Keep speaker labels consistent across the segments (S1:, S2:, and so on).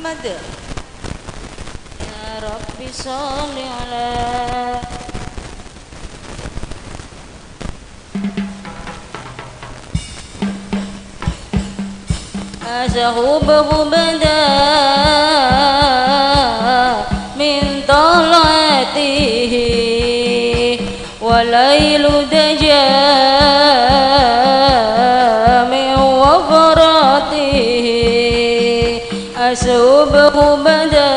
S1: Muhammad. Ya Rabbi sholli ala. أشهبه بدا من طلعته وليل دجا من وفرته. أشهبه بدا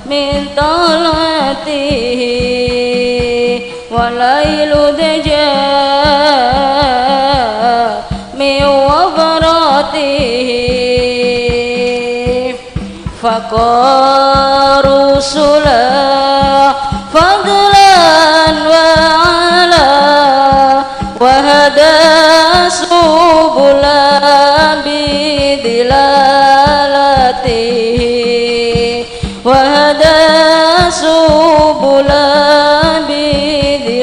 S1: من طلعته وليل دجا من وفرته. فقال رسلا فضلا وعلا وهدى سبلا بدلالته وهدى سبلا بدلالته.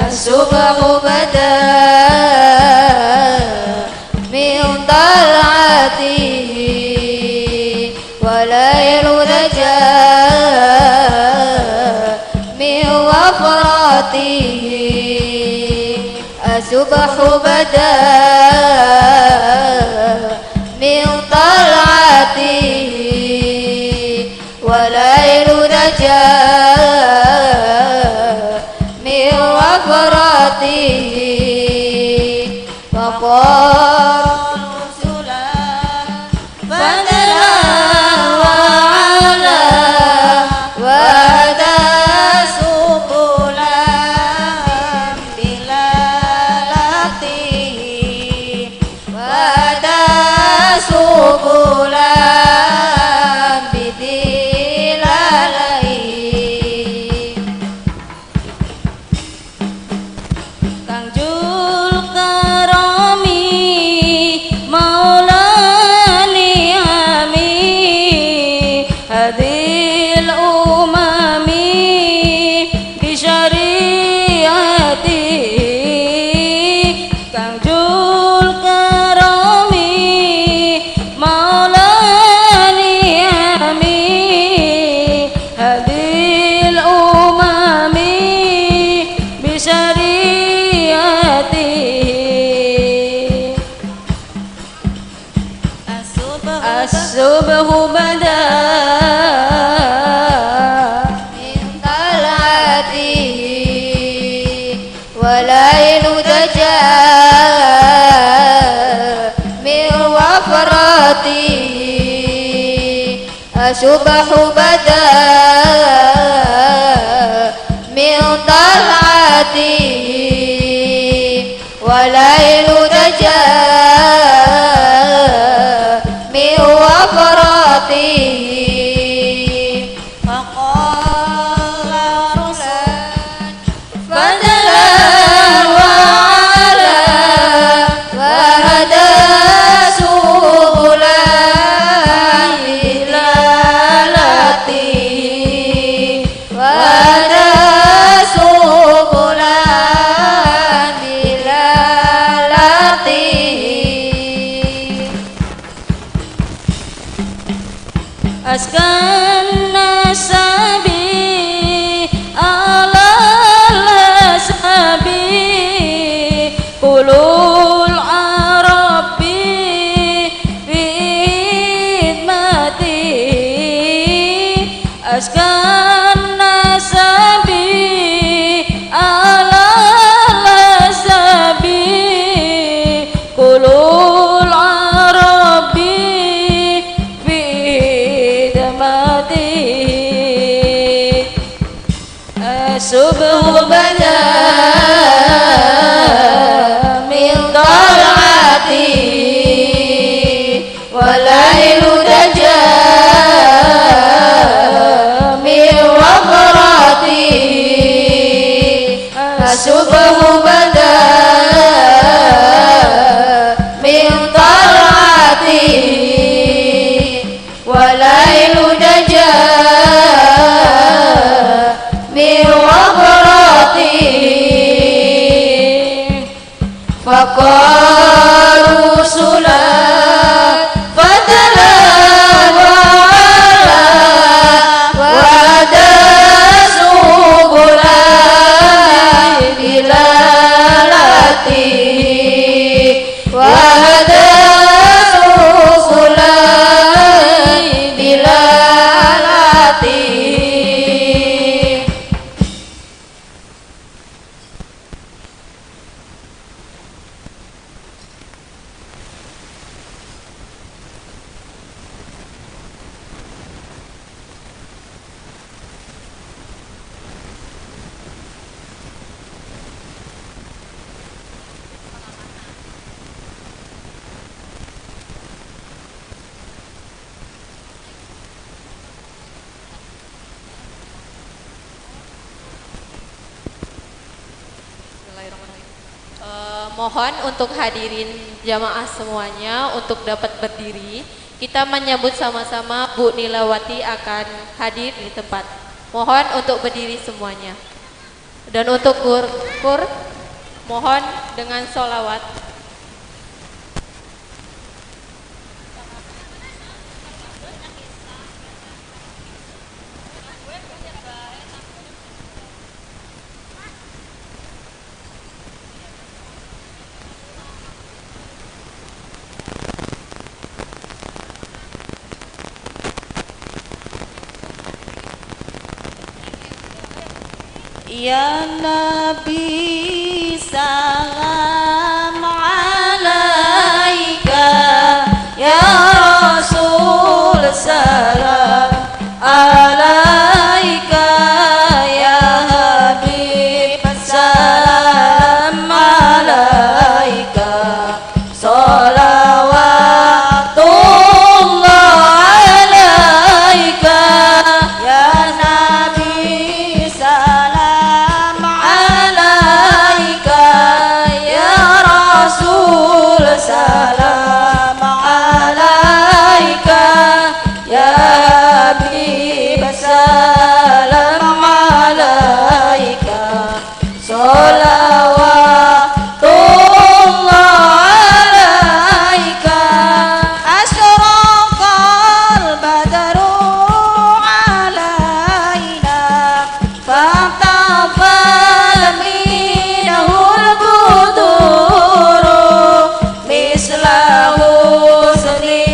S2: الصبح بدا من طلعته وليل دجا من وفرته. الصبح بدا من طلعته وليل دجا من وفرته. وقال
S1: رسلا
S2: فضلا وعلا وهدى
S1: سبلا بدلالته
S2: وهدى سبلا بدلالته.
S1: Kang Jul Karami Maulani Ami Hadil Umami Bisyariati. Kang Jul Karami Maulani Ami Hadil Umami Bisyariati. الصبح بدا
S2: من طلعته وليل دجا من وفرته. الصبح بدا من طلعته وليل دجا من وفرته.
S1: فقال رسول
S2: فضلا وعلا وهدى سبلا بدلالته وهدى سبلا بدلالته.
S1: أسكن نسبي على الأسبي قلوا العرب في خدمته. أسكن نسبي على الأسبي قلوا العرب في خدمته. الصبح
S2: بدا من طلعته وليل دجا من وفرته. الصبح بدا من طلعته وليل دجا من وفرته. وقالوا سلا فضلا وعلا وهدى سبلا بدلالته وهدى سبلا بدلالته.
S3: Mohon untuk hadirin jamaah semuanya untuk dapat berdiri. Kita menyambut sama-sama Bu Nilawati akan hadir di tempat. Mohon untuk berdiri semuanya. Dan untuk kur mohon dengan sholawat.
S1: Ya Nabi salam alaika, ya Rasul salam alaika, ya Habib salam alaika, sholawatullah alaika, ya Nabi salam alaika, ya Rasul salam alaika, ya Habib salam alaika, sholawatullah alaika. Asyraqal badru alaina fatafal minahul buduru misla husni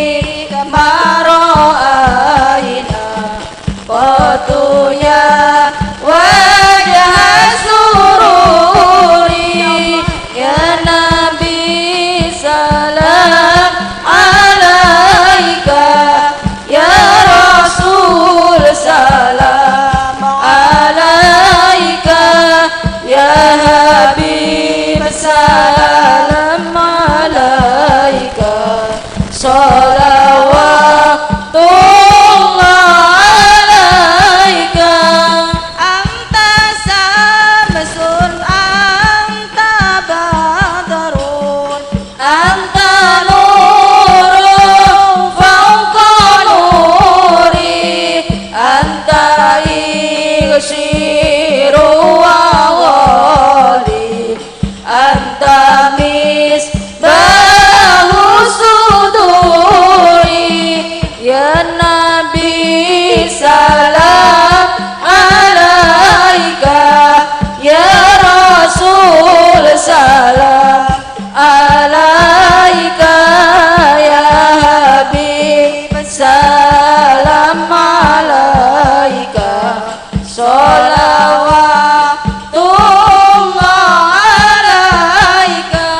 S1: kama ra'aina qatuya wajah sururi. Ya Nabi salam alaika, ya Rasul salam alaika, ya Habib salam alaika, sholawatullah alaika. Anta samsun anta badrun anta nurun fawqa nuri anta iksiru wa ghali anta misbahu suduri. Ya Nabi salam alaika, ya Rasul salam alaika, ya Habib salam alaika, sholawatullah alaika.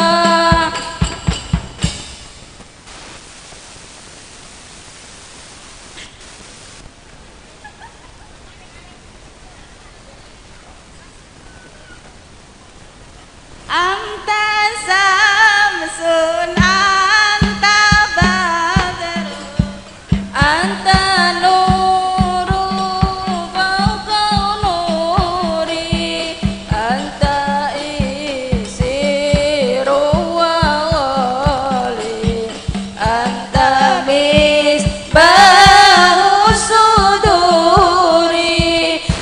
S1: Anta samsun anta badrun anta nurun fawqa nuri anta isiru wa ghali anta misbahu suduri.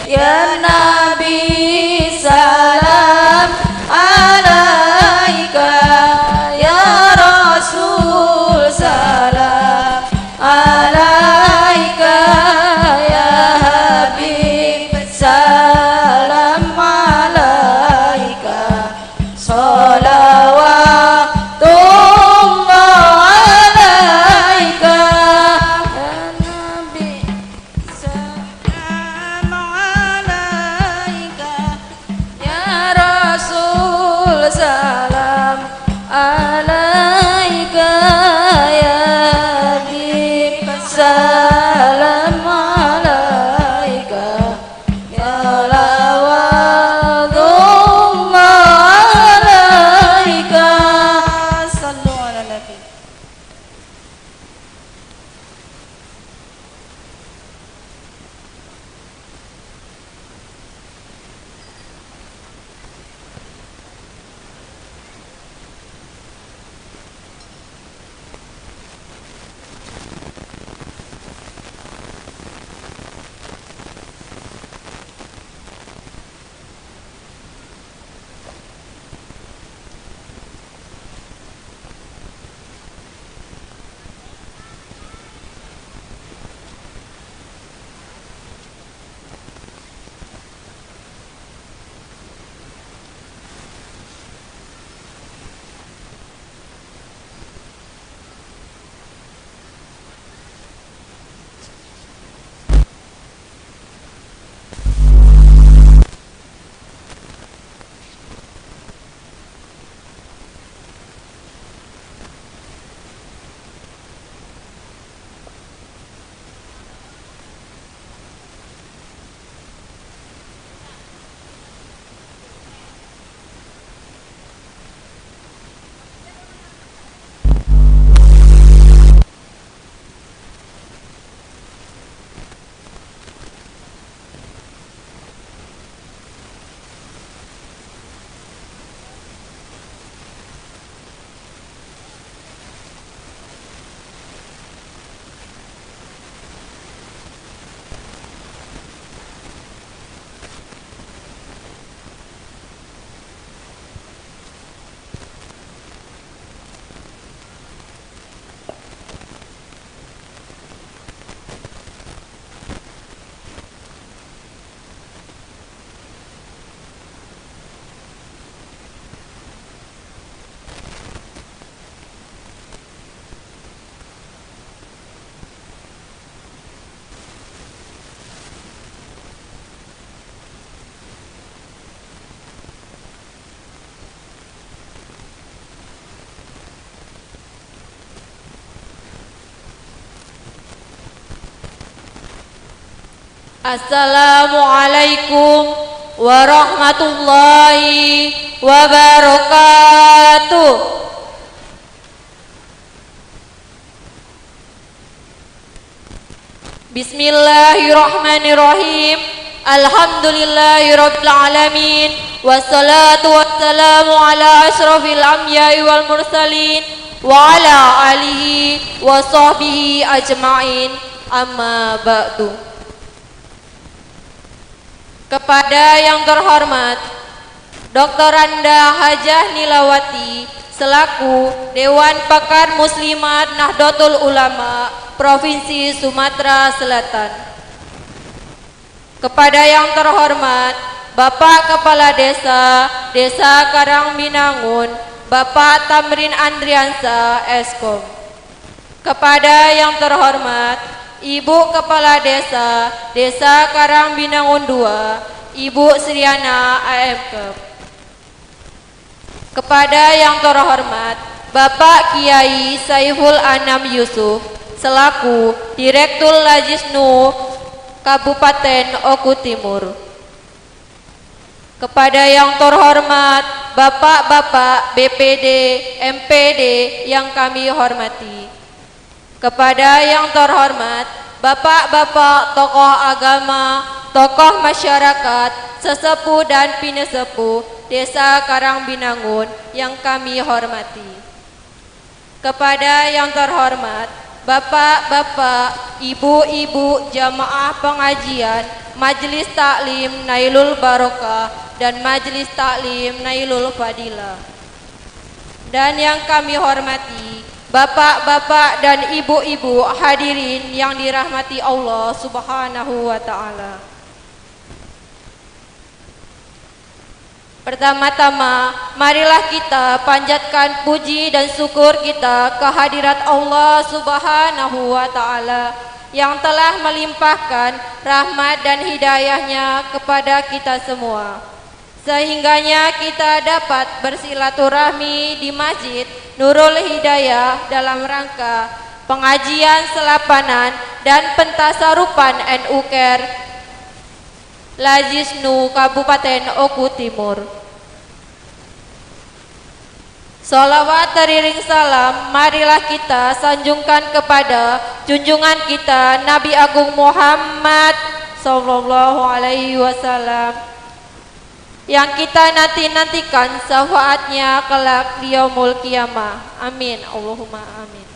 S1: Ya Nabi salam alaika,
S2: Assalamualaikum warahmatullahi wabarakatuh. Bismillahirrahmanirrahim. Alhamdulillahirabbil alamin. Wassalatu wassalamu ala asyrafil anbiya'i wal mursalin wa ala alihi wa sahbihi ajma'in. Amma ba'du. Kepada yang terhormat Dr. Randa Hajah Nilawati selaku Dewan Pakar Muslimat Nahdlatul Ulama Provinsi Sumatera Selatan. Kepada yang terhormat Bapak Kepala Desa Desa Karangbinangun, Bapak Tamrin Andriansa Eskom. Kepada yang terhormat Ibu Kepala Desa Desa Karangbinangun II, Ibu Sriana AMK. Kepada yang terhormat Bapak Kiai Saiful Anam Yusuf selaku Direktur Lazisnu Kabupaten Oku Timur. Kepada yang terhormat Bapak-bapak BPD, MPD yang kami hormati. Kepada yang terhormat bapak-bapak tokoh agama, tokoh masyarakat, sesepuh dan pinesepuh Desa Karangbinangun yang kami hormati. Kepada yang terhormat bapak-bapak, ibu-ibu jamaah pengajian Majelis Taklim Nailul Barokah dan Majelis Taklim Nailul Fadilah. Dan yang kami hormati bapak-bapak dan ibu-ibu hadirin yang dirahmati Allah Subhanahu wa ta'ala. Pertama-tama, marilah kita panjatkan puji dan syukur kita kehadirat Allah Subhanahu wa ta'ala yang telah melimpahkan rahmat dan hidayahnya kepada kita semua, sehingganya kita dapat bersilaturahmi di Masjid Nurul Hidayah dalam rangka pengajian selapanan dan pentasarupan NU Care Lazisnu Kabupaten Oku Timur. Sholawat teriring salam marilah kita sanjungkan kepada junjungan kita Nabi Agung Muhammad Sallallahu Alaihi Wasallam yang kita nanti-nantikan syafaatnya kelak di yaumul kiamah. Amin Allahumma amin.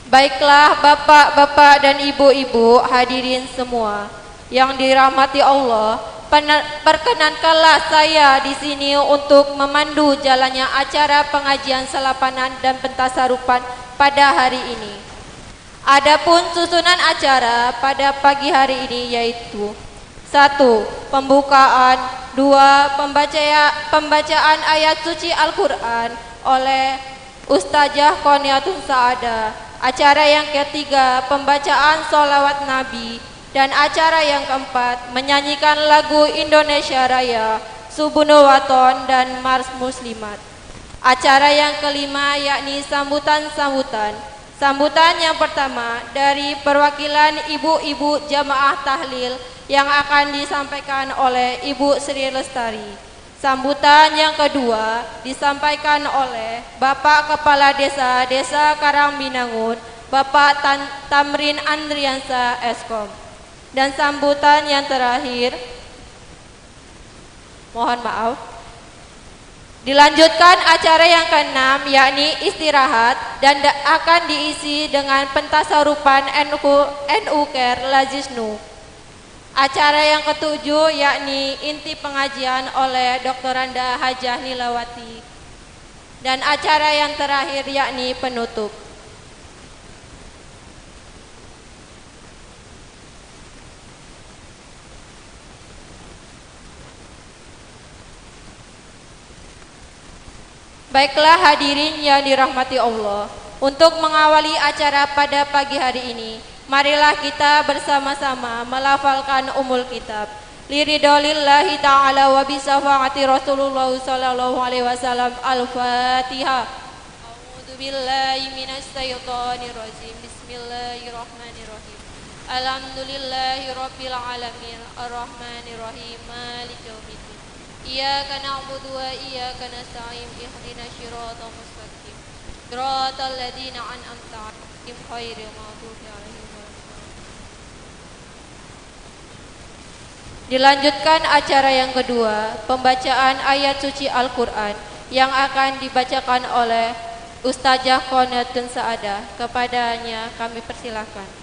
S2: Baiklah bapak-bapak dan ibu-ibu hadirin semua yang dirahmati Allah, perkenankanlah saya di sini untuk memandu jalannya acara pengajian selapanan dan pentasarupan pada hari ini. Adapun susunan acara pada pagi hari ini yaitu 1. Pembukaan, 2. Pembacaan ayat suci Al-Quran oleh Ustazah Qoniatun Sa'ada. Acara yang ketiga, pembacaan sholawat Nabi. Dan acara yang keempat, menyanyikan lagu Indonesia Raya, Subuno Waton dan Mars Muslimat. Acara yang kelima yakni sambutan-sambutan. Sambutan yang pertama dari perwakilan ibu-ibu jamaah tahlil yang akan disampaikan oleh Ibu Sri Lestari. Sambutan yang kedua disampaikan oleh Bapak Kepala Desa Desa Karangbinangun, Bapak Tamrin Andriansa Eskom. Dan sambutan yang terakhir, mohon maaf, dilanjutkan acara yang keenam yakni istirahat dan akan diisi dengan pentasarupan NU Care Lazisnu. Acara yang ketujuh yakni inti pengajian oleh Dr. Randa Hajah Nilawati. Dan acara yang terakhir yakni penutup. Baiklah hadirin yang dirahmati Allah, untuk mengawali acara pada pagi hari ini, marilah kita bersama-sama melafalkan umul kitab. Liridholillahi ta'ala wa bisafaati Rasulullah sallallahu alaihi wasallam. Al-Fatihah. A'udzu billahi minasyaitonir rajim. Bismillahirrahmanirrahim. Alhamdulillahi rabbil alamin arrahmanir rahim maliki yaumiddin. Iyyaka na'budu wa iyyaka nasta'in ihdinas siratal mustaqim siratal ladzina an'amta 'alaihim ghairil maghdubi 'alaihim waladdallin. Dilanjutkan acara yang kedua, pembacaan ayat suci Al-Qur'an yang akan dibacakan oleh Ustazah Qonatun Sa'adah. Kepadanya kami persilahkan.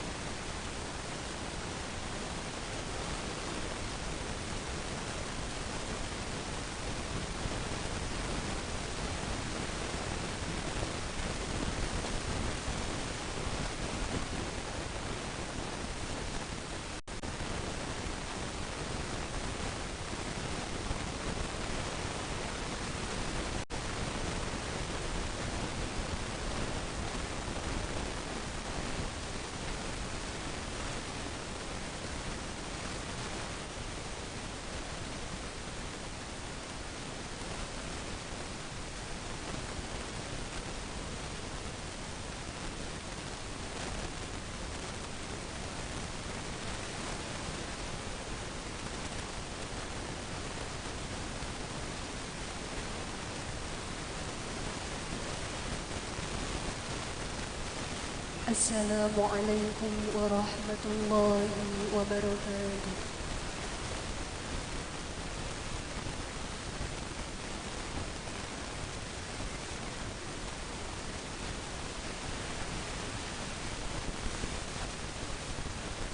S4: Assalamualaikum warahmatullahi wabarakatuh.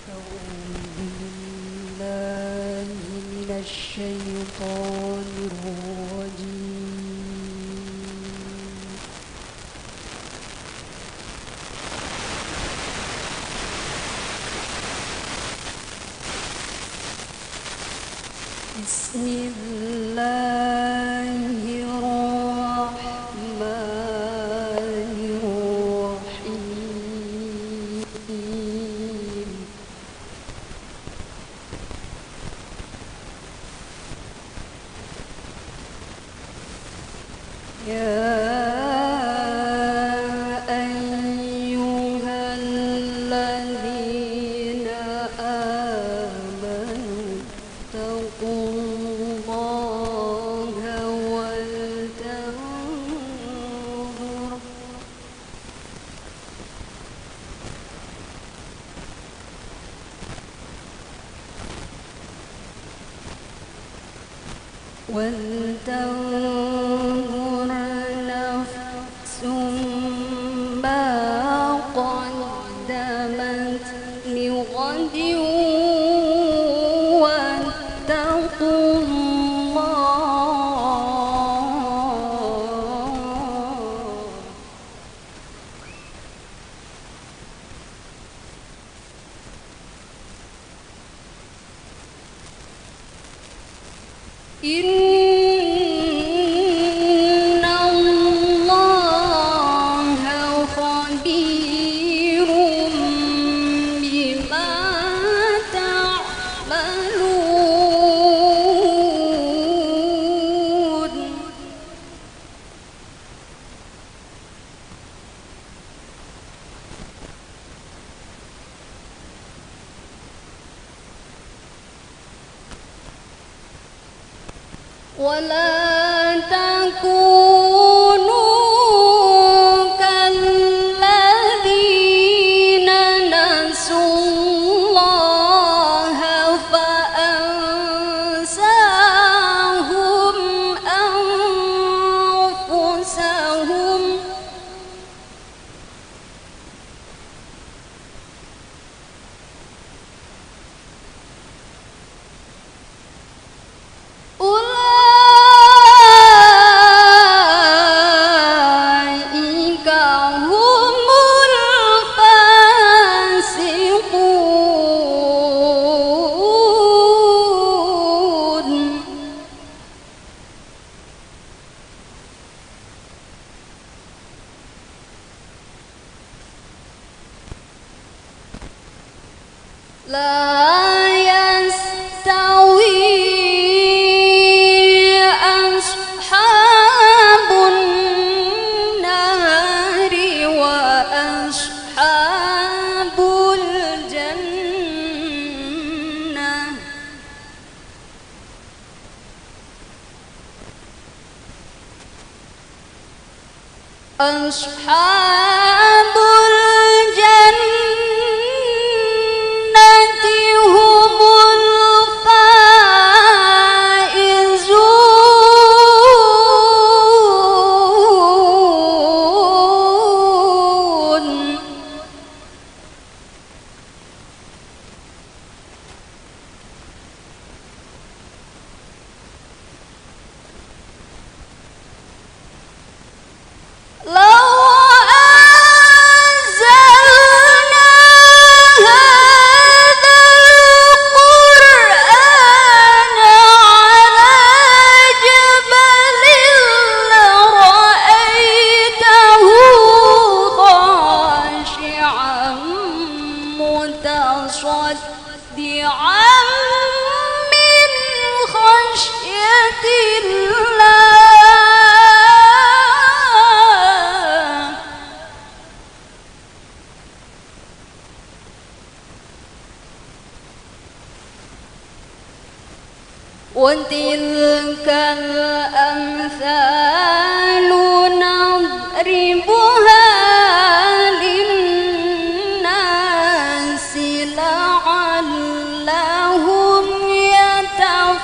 S4: A'udzu billahi minasy syaithanir rajim. Bismillahirrahmanirrahim. Ya ayyuhalladzina amanu taqullaha ولتنظر نفس ما قدمت لغد واتقوا الله إن الله خبير بما تعملون. ولا تكونوا كالذين نسوا الله فأنساهم أنفسهم أولئك هم الفاسقون. لا يستوي أصحاب النار وأصحاب الجنة. أصحاب الجنة هم الفائزون. لو أنزلنا هذا القرآن على جبل لرأيته خاشعا متصدعا من خشية الله. وتلك الأمثال نضربها للناس لعلهم يتفكرون.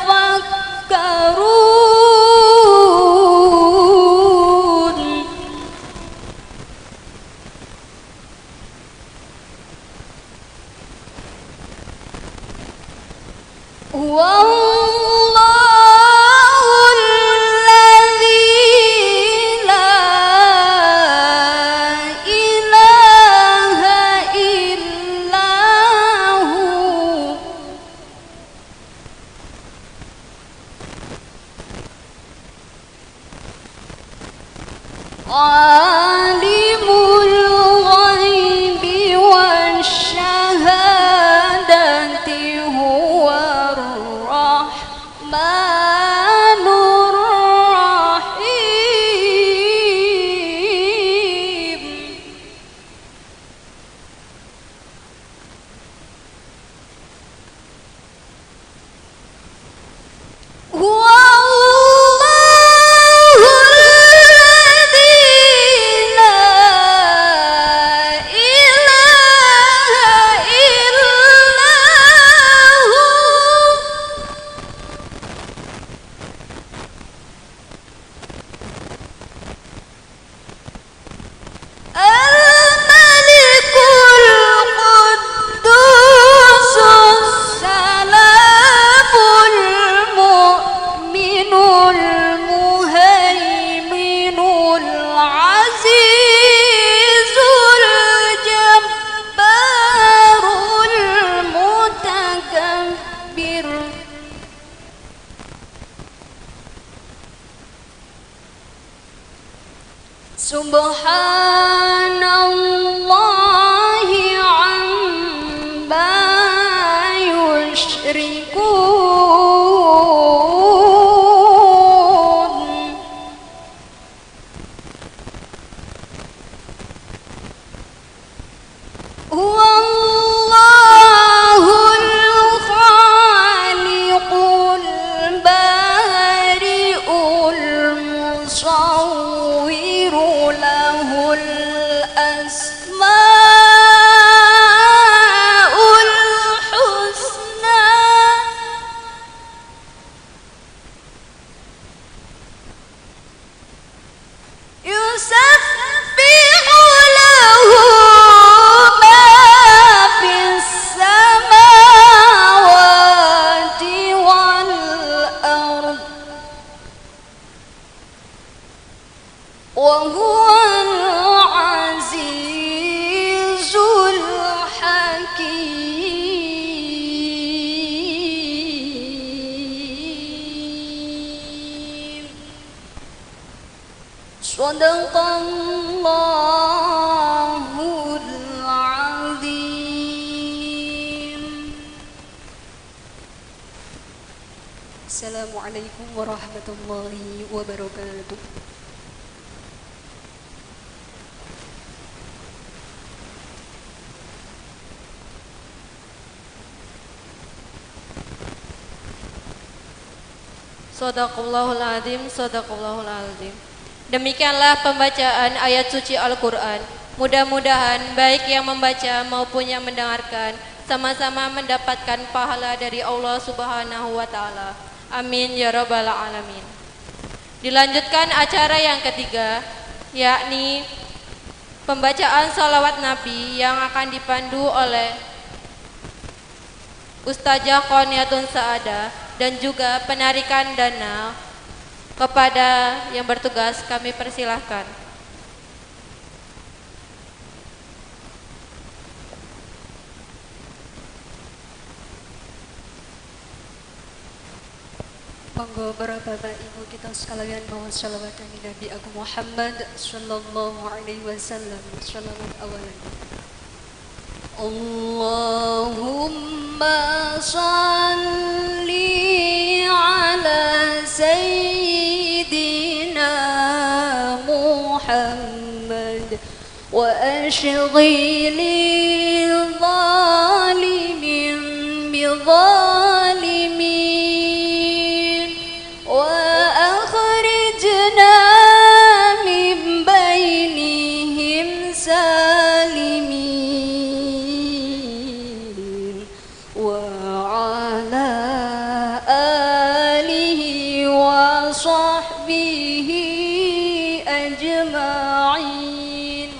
S4: والله الذي لا إله إلا هو عالم الغيب والشهادة هو الرحمن الرحيم. هو الله الذي لا إله إلا هو الملك القدوس السلام المؤمن المهيمن العزيز الجبار المتكبر. سبحان الله عما يشركون. هو الله الخالق البارئ المصور له الأسماء الحسنى يسبح له ما في السماوات والأرض وهو العزيز الحكيم. صدق الله العظيم. السلام عليكم ورحمة الله وبركاته.
S3: Sadaqallahul azim, sadaqallahul azim.
S2: Demikianlah pembacaan ayat suci Al-Quran. Mudah-mudahan baik yang membaca maupun yang mendengarkan sama-sama mendapatkan pahala dari Allah Subhanahu wa taala. Amin ya rabbal alamin. Dilanjutkan acara yang ketiga, yakni pembacaan sholawat Nabi yang akan dipandu oleh Ustazah Qoniatun Saadah dan juga penarikan dana kepada yang bertugas kami persilahkan.
S4: Monggo para bapak ibu kita sekalian bawa shalawat dari Nabi Agung Muhammad sallallahu alaihi wasallam. Shalawat awalan. Allahumma salli ala sayyidina Muhammad wa ashghilil zalimin bi zalimin وأخرجنا من بينهم سالمين وعلى آله وصحبه أجمعين.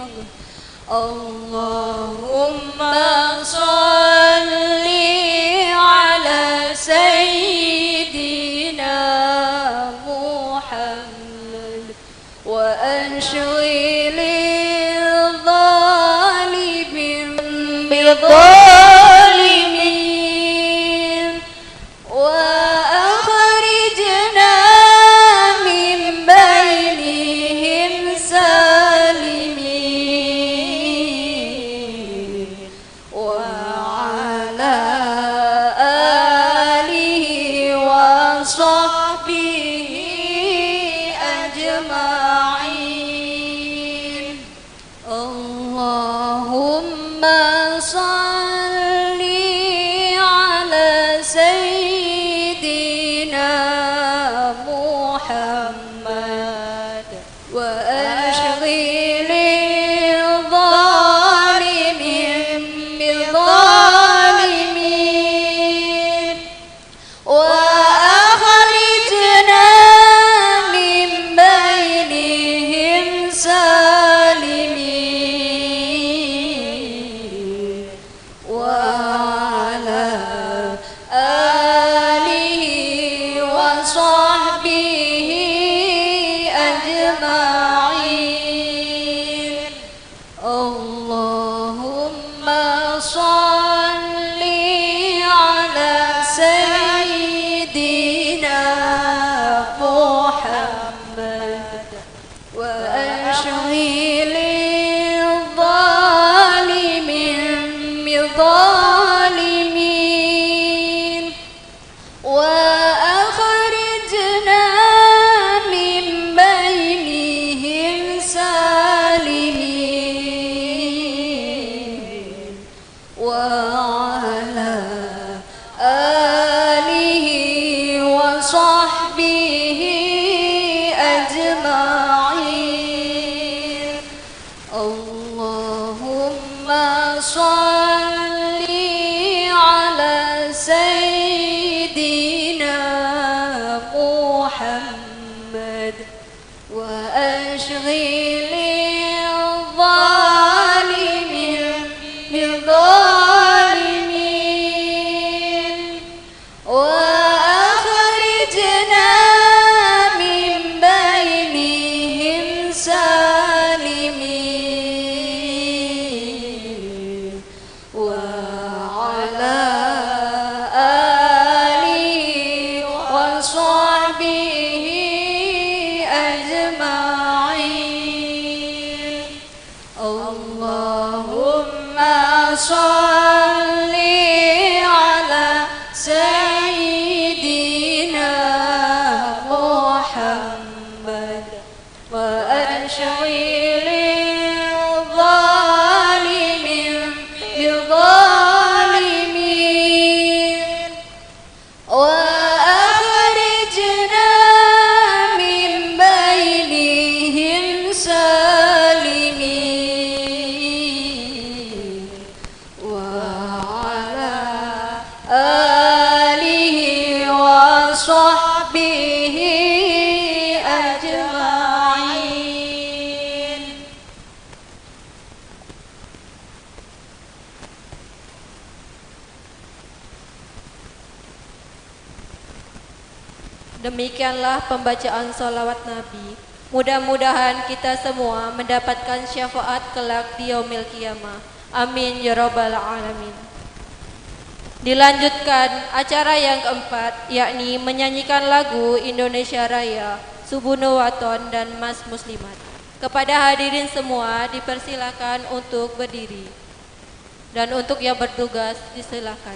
S4: اللهم صل على سيدنا محمد وأنشغل الظالمين بالظالمين وأخرجنا من بينهم سالمين وعلى آله وصحبه أجمعين. اللهم صل على سيدنا محمد وأشغل الظالمين بالظالمين وأخرجنا من بينهم سالمين وعلى آله وصحبه أجمعين. اللهم صل على سيدنا محمد وأشغل الظالمين بالظالمين وأخرجنا من بينهم سالمين وعلى آله وصحبه أجمعين. اللهم صل على سيدنا محمد وأشغل الظالمين بالظالمين وأخرجنا من بينهم سالمين وعلى آله وصحبه أجمعين. اللهم صل على سيدنا محمد وأشغل الظالمين بالظالمين وأخرجنا من بينهم
S2: Demikianlah pembacaan sholawat Nabi. Mudah-mudahan kita semua mendapatkan syafaat kelak di yaumil kiamah. Amin ya rabbal alamin. Dilanjutkan acara yang keempat, yakni menyanyikan lagu Indonesia Raya, Subuno Waton dan Mas Muslimat. Kepada hadirin semua dipersilakan untuk berdiri. Dan untuk yang bertugas disilakan.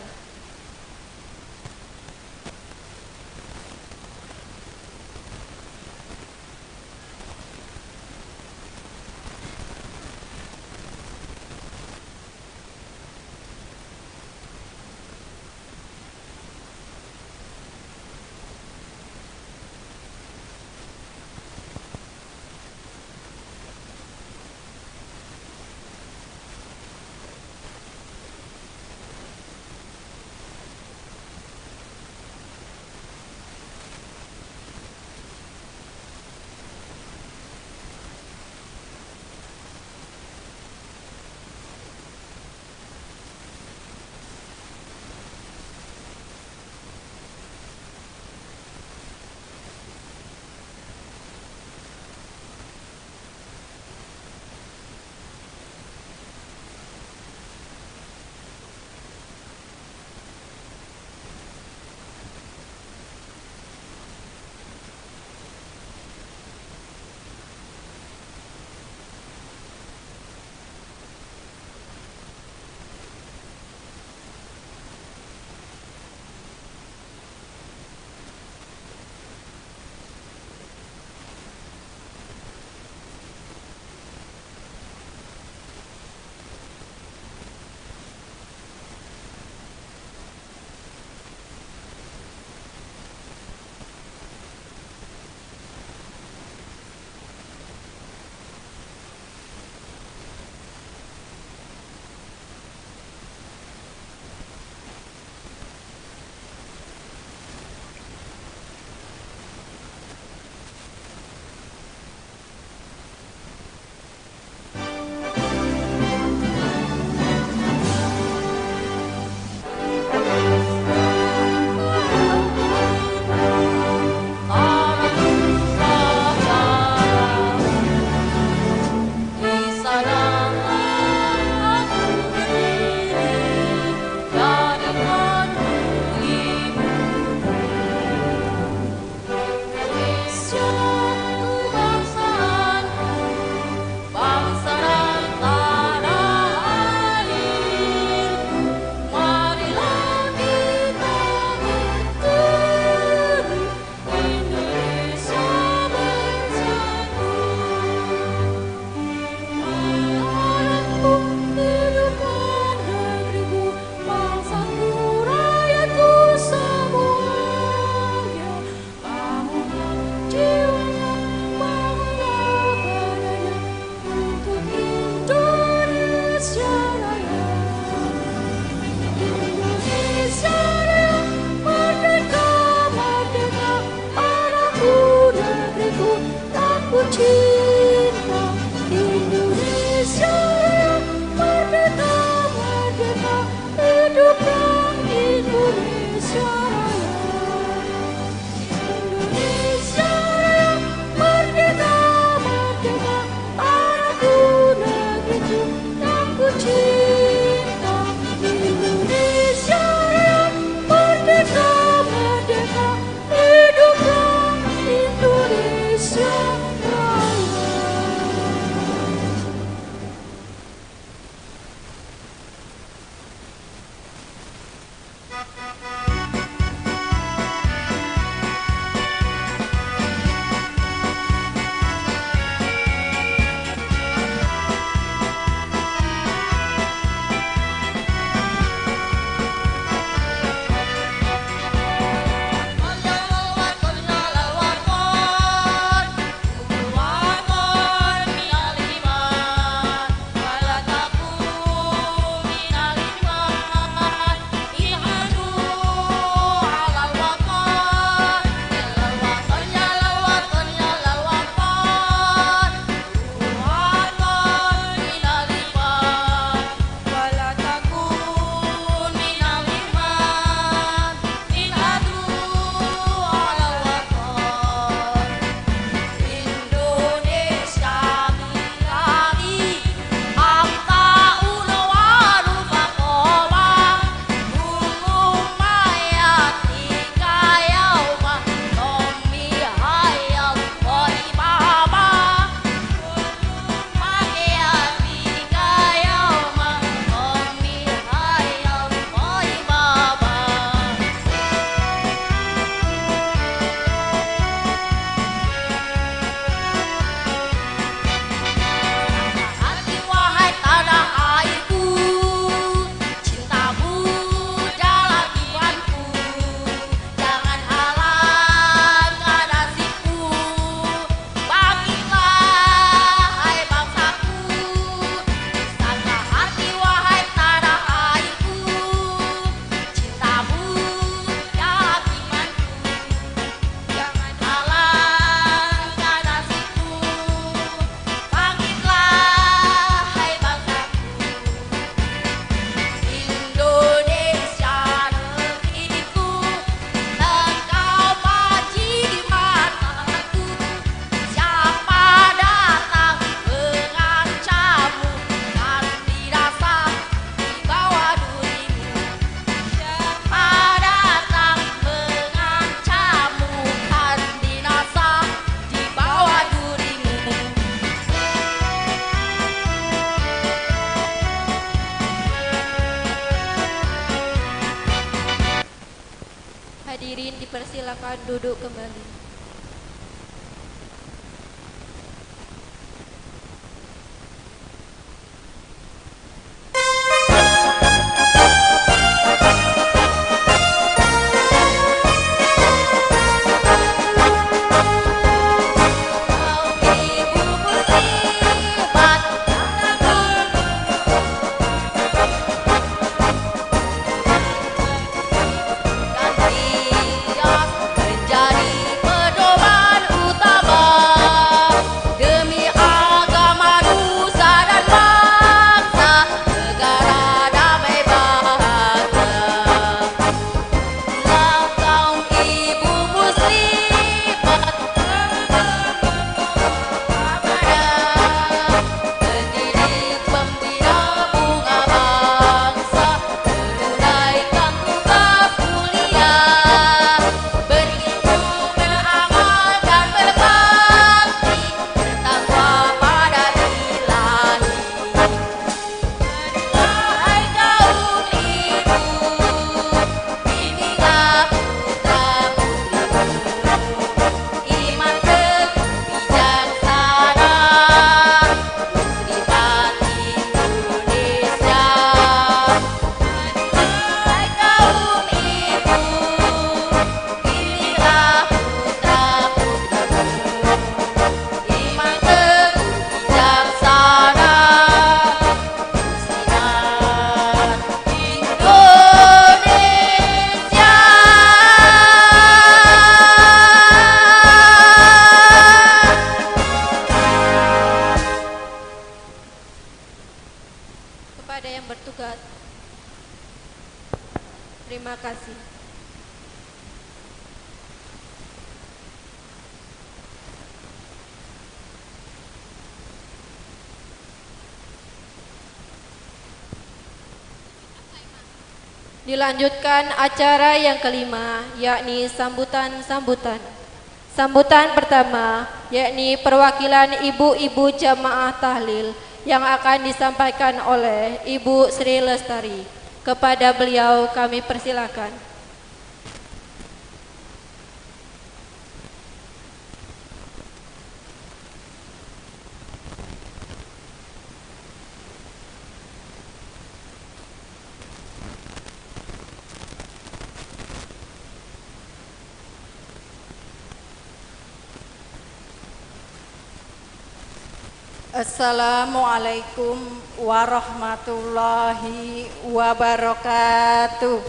S3: Silakan duduk kembali. Terima kasih. Dilanjutkan acara yang kelima, yakni sambutan-sambutan. Sambutan pertama, yakni perwakilan ibu-ibu jamaah tahlil yang akan disampaikan oleh Ibu Sri Lestari. Kepada beliau kami persilakan.
S1: Assalamualaikum warahmatullahi wabarakatuh.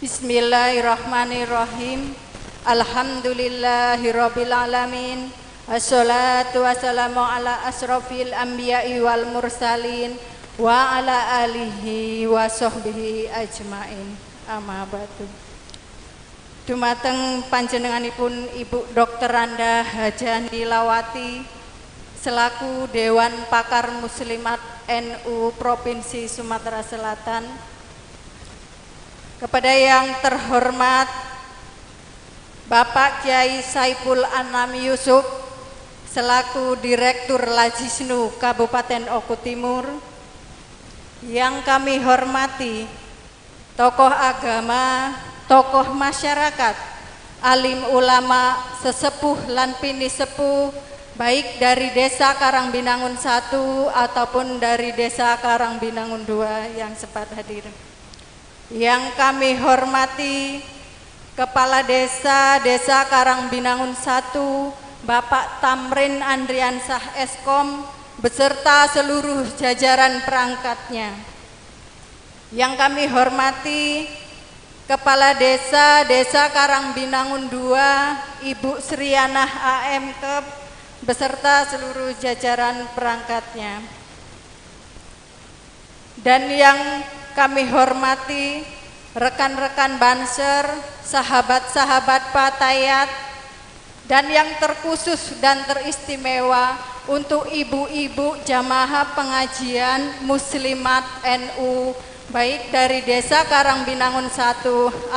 S1: Bismillahirrahmanirrahim. Alhamdulillahirabbil alamin. Assalatu wassalamu ala asrofil anbiya'i wal mursalin wa ala alihi wa sahbihi ajmain. Amma ba'du. Dumateng panjenenganipun Ibu Dr. Randa Hajah Nilawati selaku Dewan Pakar Muslimat NU Provinsi Sumatera Selatan, kepada yang terhormat Bapak Kiai Saiful Anam Yusuf selaku Direktur Lazisnu Kabupaten Oku Timur, yang kami hormati tokoh agama, tokoh masyarakat, alim ulama, sesepuh lan pinisepuh, baik dari desa Karangbinangun 1 ataupun dari desa Karangbinangun 2 yang sempat hadir. Yang kami hormati Kepala Desa Desa Karangbinangun 1, Bapak Tamrin Andriansah Eskom, beserta seluruh jajaran perangkatnya. Yang kami hormati Kepala Desa Desa Karangbinangun 2, Ibu Srianah AM Kep, beserta seluruh jajaran perangkatnya. Dan yang kami hormati rekan-rekan Banser, sahabat-sahabat Fatayat, dan yang terkhusus dan teristimewa untuk ibu-ibu jamaah pengajian Muslimat NU, baik dari desa Karangbinangun 1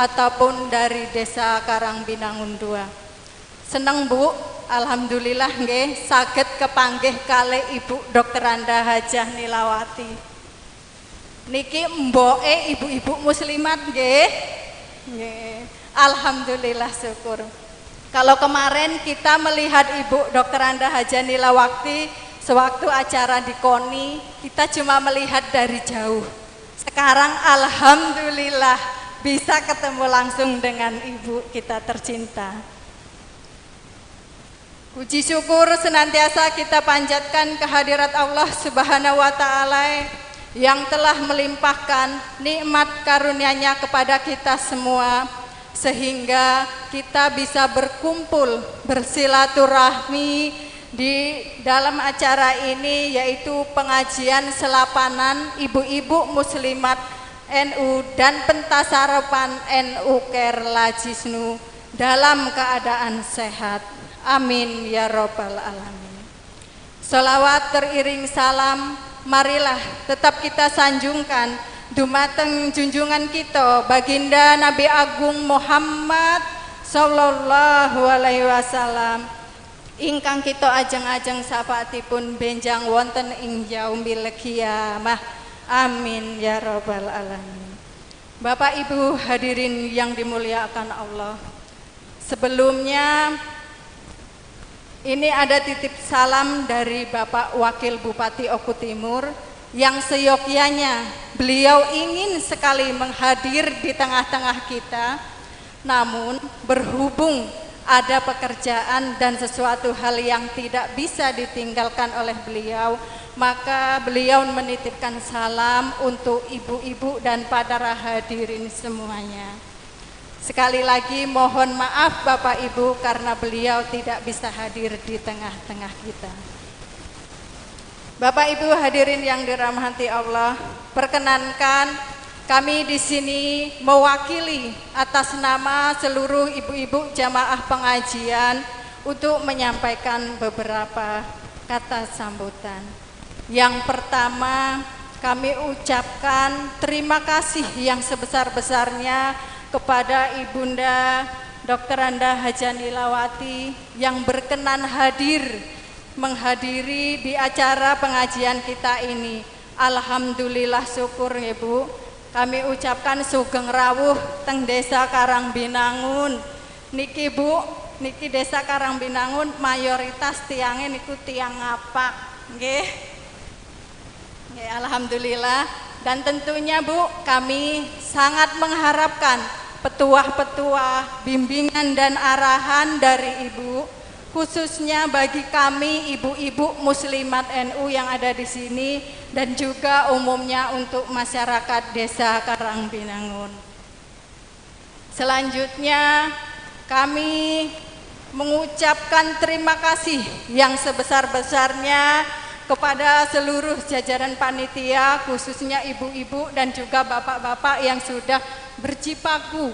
S1: ataupun dari desa Karangbinangun 2. Seneng Bu, alhamdulillah nggih saged kepanggih kalih Ibu Dr. Randa Hajah Nilawati. Niki mboke ibu-ibu muslimat nggih. Nggih. Alhamdulillah syukur. Kalau kemarin kita melihat Ibu Dr. Anda Haja Nilawati sewaktu acara di KONI, kita cuma melihat dari jauh. Sekarang alhamdulillah bisa ketemu langsung dengan ibu kita tercinta. Puji syukur senantiasa kita panjatkan kehadirat Allah Subhanahu wa taala yang telah melimpahkan nikmat karunia-Nya kepada kita semua sehingga kita bisa berkumpul bersilaturahmi di dalam acara ini, yaitu pengajian selapanan ibu-ibu muslimat NU dan pentasarepan NU Care Lazisnu dalam keadaan sehat. Amin ya robbal alamin. Salawat teriring salam marilah tetap kita sanjungkan dumateng junjungan kita baginda Nabi Agung Muhammad sallallahu alaihi wasallam ingkang kita ajeng-ajeng syafaatipun benjang wonten ing yaumil qiyamah. Amin ya robbal alamin. Bapak Ibu hadirin yang dimuliakan Allah, sebelumnya ini ada titip salam dari Bapak Wakil Bupati Oku Timur yang seyogyanya beliau ingin sekali menghadir di tengah-tengah kita, namun berhubung ada pekerjaan dan sesuatu hal yang tidak bisa ditinggalkan oleh beliau, maka beliau menitipkan salam untuk ibu-ibu dan para hadirin semuanya. Sekali lagi mohon maaf Bapak Ibu karena beliau tidak bisa hadir di tengah-tengah kita. Bapak Ibu hadirin yang dirahmati Allah, perkenankan kami di sini mewakili atas nama seluruh ibu-ibu jamaah pengajian untuk menyampaikan beberapa kata sambutan. Yang pertama, kami ucapkan terima kasih yang sebesar-besarnya kepada Ibunda Dr. Anda Haja Nilawati yang berkenan hadir menghadiri di acara pengajian kita ini. Alhamdulillah syukur Ibu. Kami ucapkan sugeng rawuh teng Desa Karangbinangun. Niki Bu, niki Desa Karangbinangun mayoritas tiangnya niku tiang ngapak, nggih. Nggih, alhamdulillah. Dan tentunya Bu, kami sangat mengharapkan petuah-petuah, bimbingan dan arahan dari Ibu, khususnya bagi kami ibu-ibu muslimat NU yang ada di sini dan juga umumnya untuk masyarakat Desa Karangbinangun. Selanjutnya kami mengucapkan terima kasih yang sebesar-besarnya kepada seluruh jajaran panitia, khususnya ibu-ibu dan juga bapak-bapak yang sudah berjibaku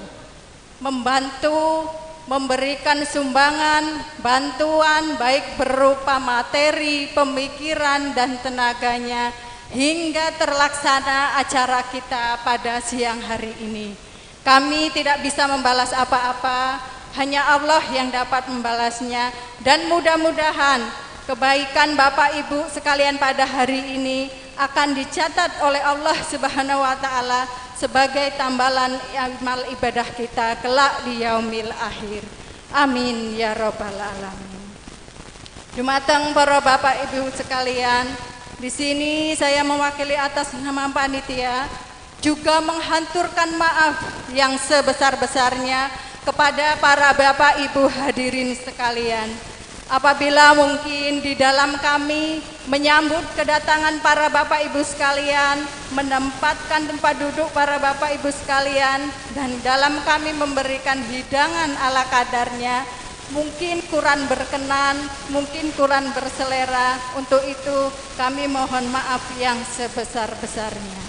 S1: membantu memberikan sumbangan, bantuan baik berupa materi, pemikiran dan tenaganya hingga terlaksana acara kita pada siang hari ini. Kami tidak bisa membalas apa-apa, hanya Allah yang dapat membalasnya, dan mudah-mudahan kebaikan Bapak Ibu sekalian pada hari ini akan dicatat oleh Allah Subhanahu wa taala sebagai tambalan amal ibadah kita kelak di yaumil akhir. Amin ya robbal alamin. Dumateng para Bapak Ibu sekalian, di sini saya mewakili atas nama panitia juga menghanturkan maaf yang sebesar-besarnya kepada para Bapak Ibu hadirin sekalian. Apabila mungkin di dalam kami menyambut kedatangan para Bapak Ibu sekalian, menempatkan tempat duduk para Bapak Ibu sekalian, dan dalam kami memberikan hidangan ala kadarnya, mungkin kurang berkenan, mungkin kurang berselera. Untuk itu kami mohon maaf yang sebesar-besarnya.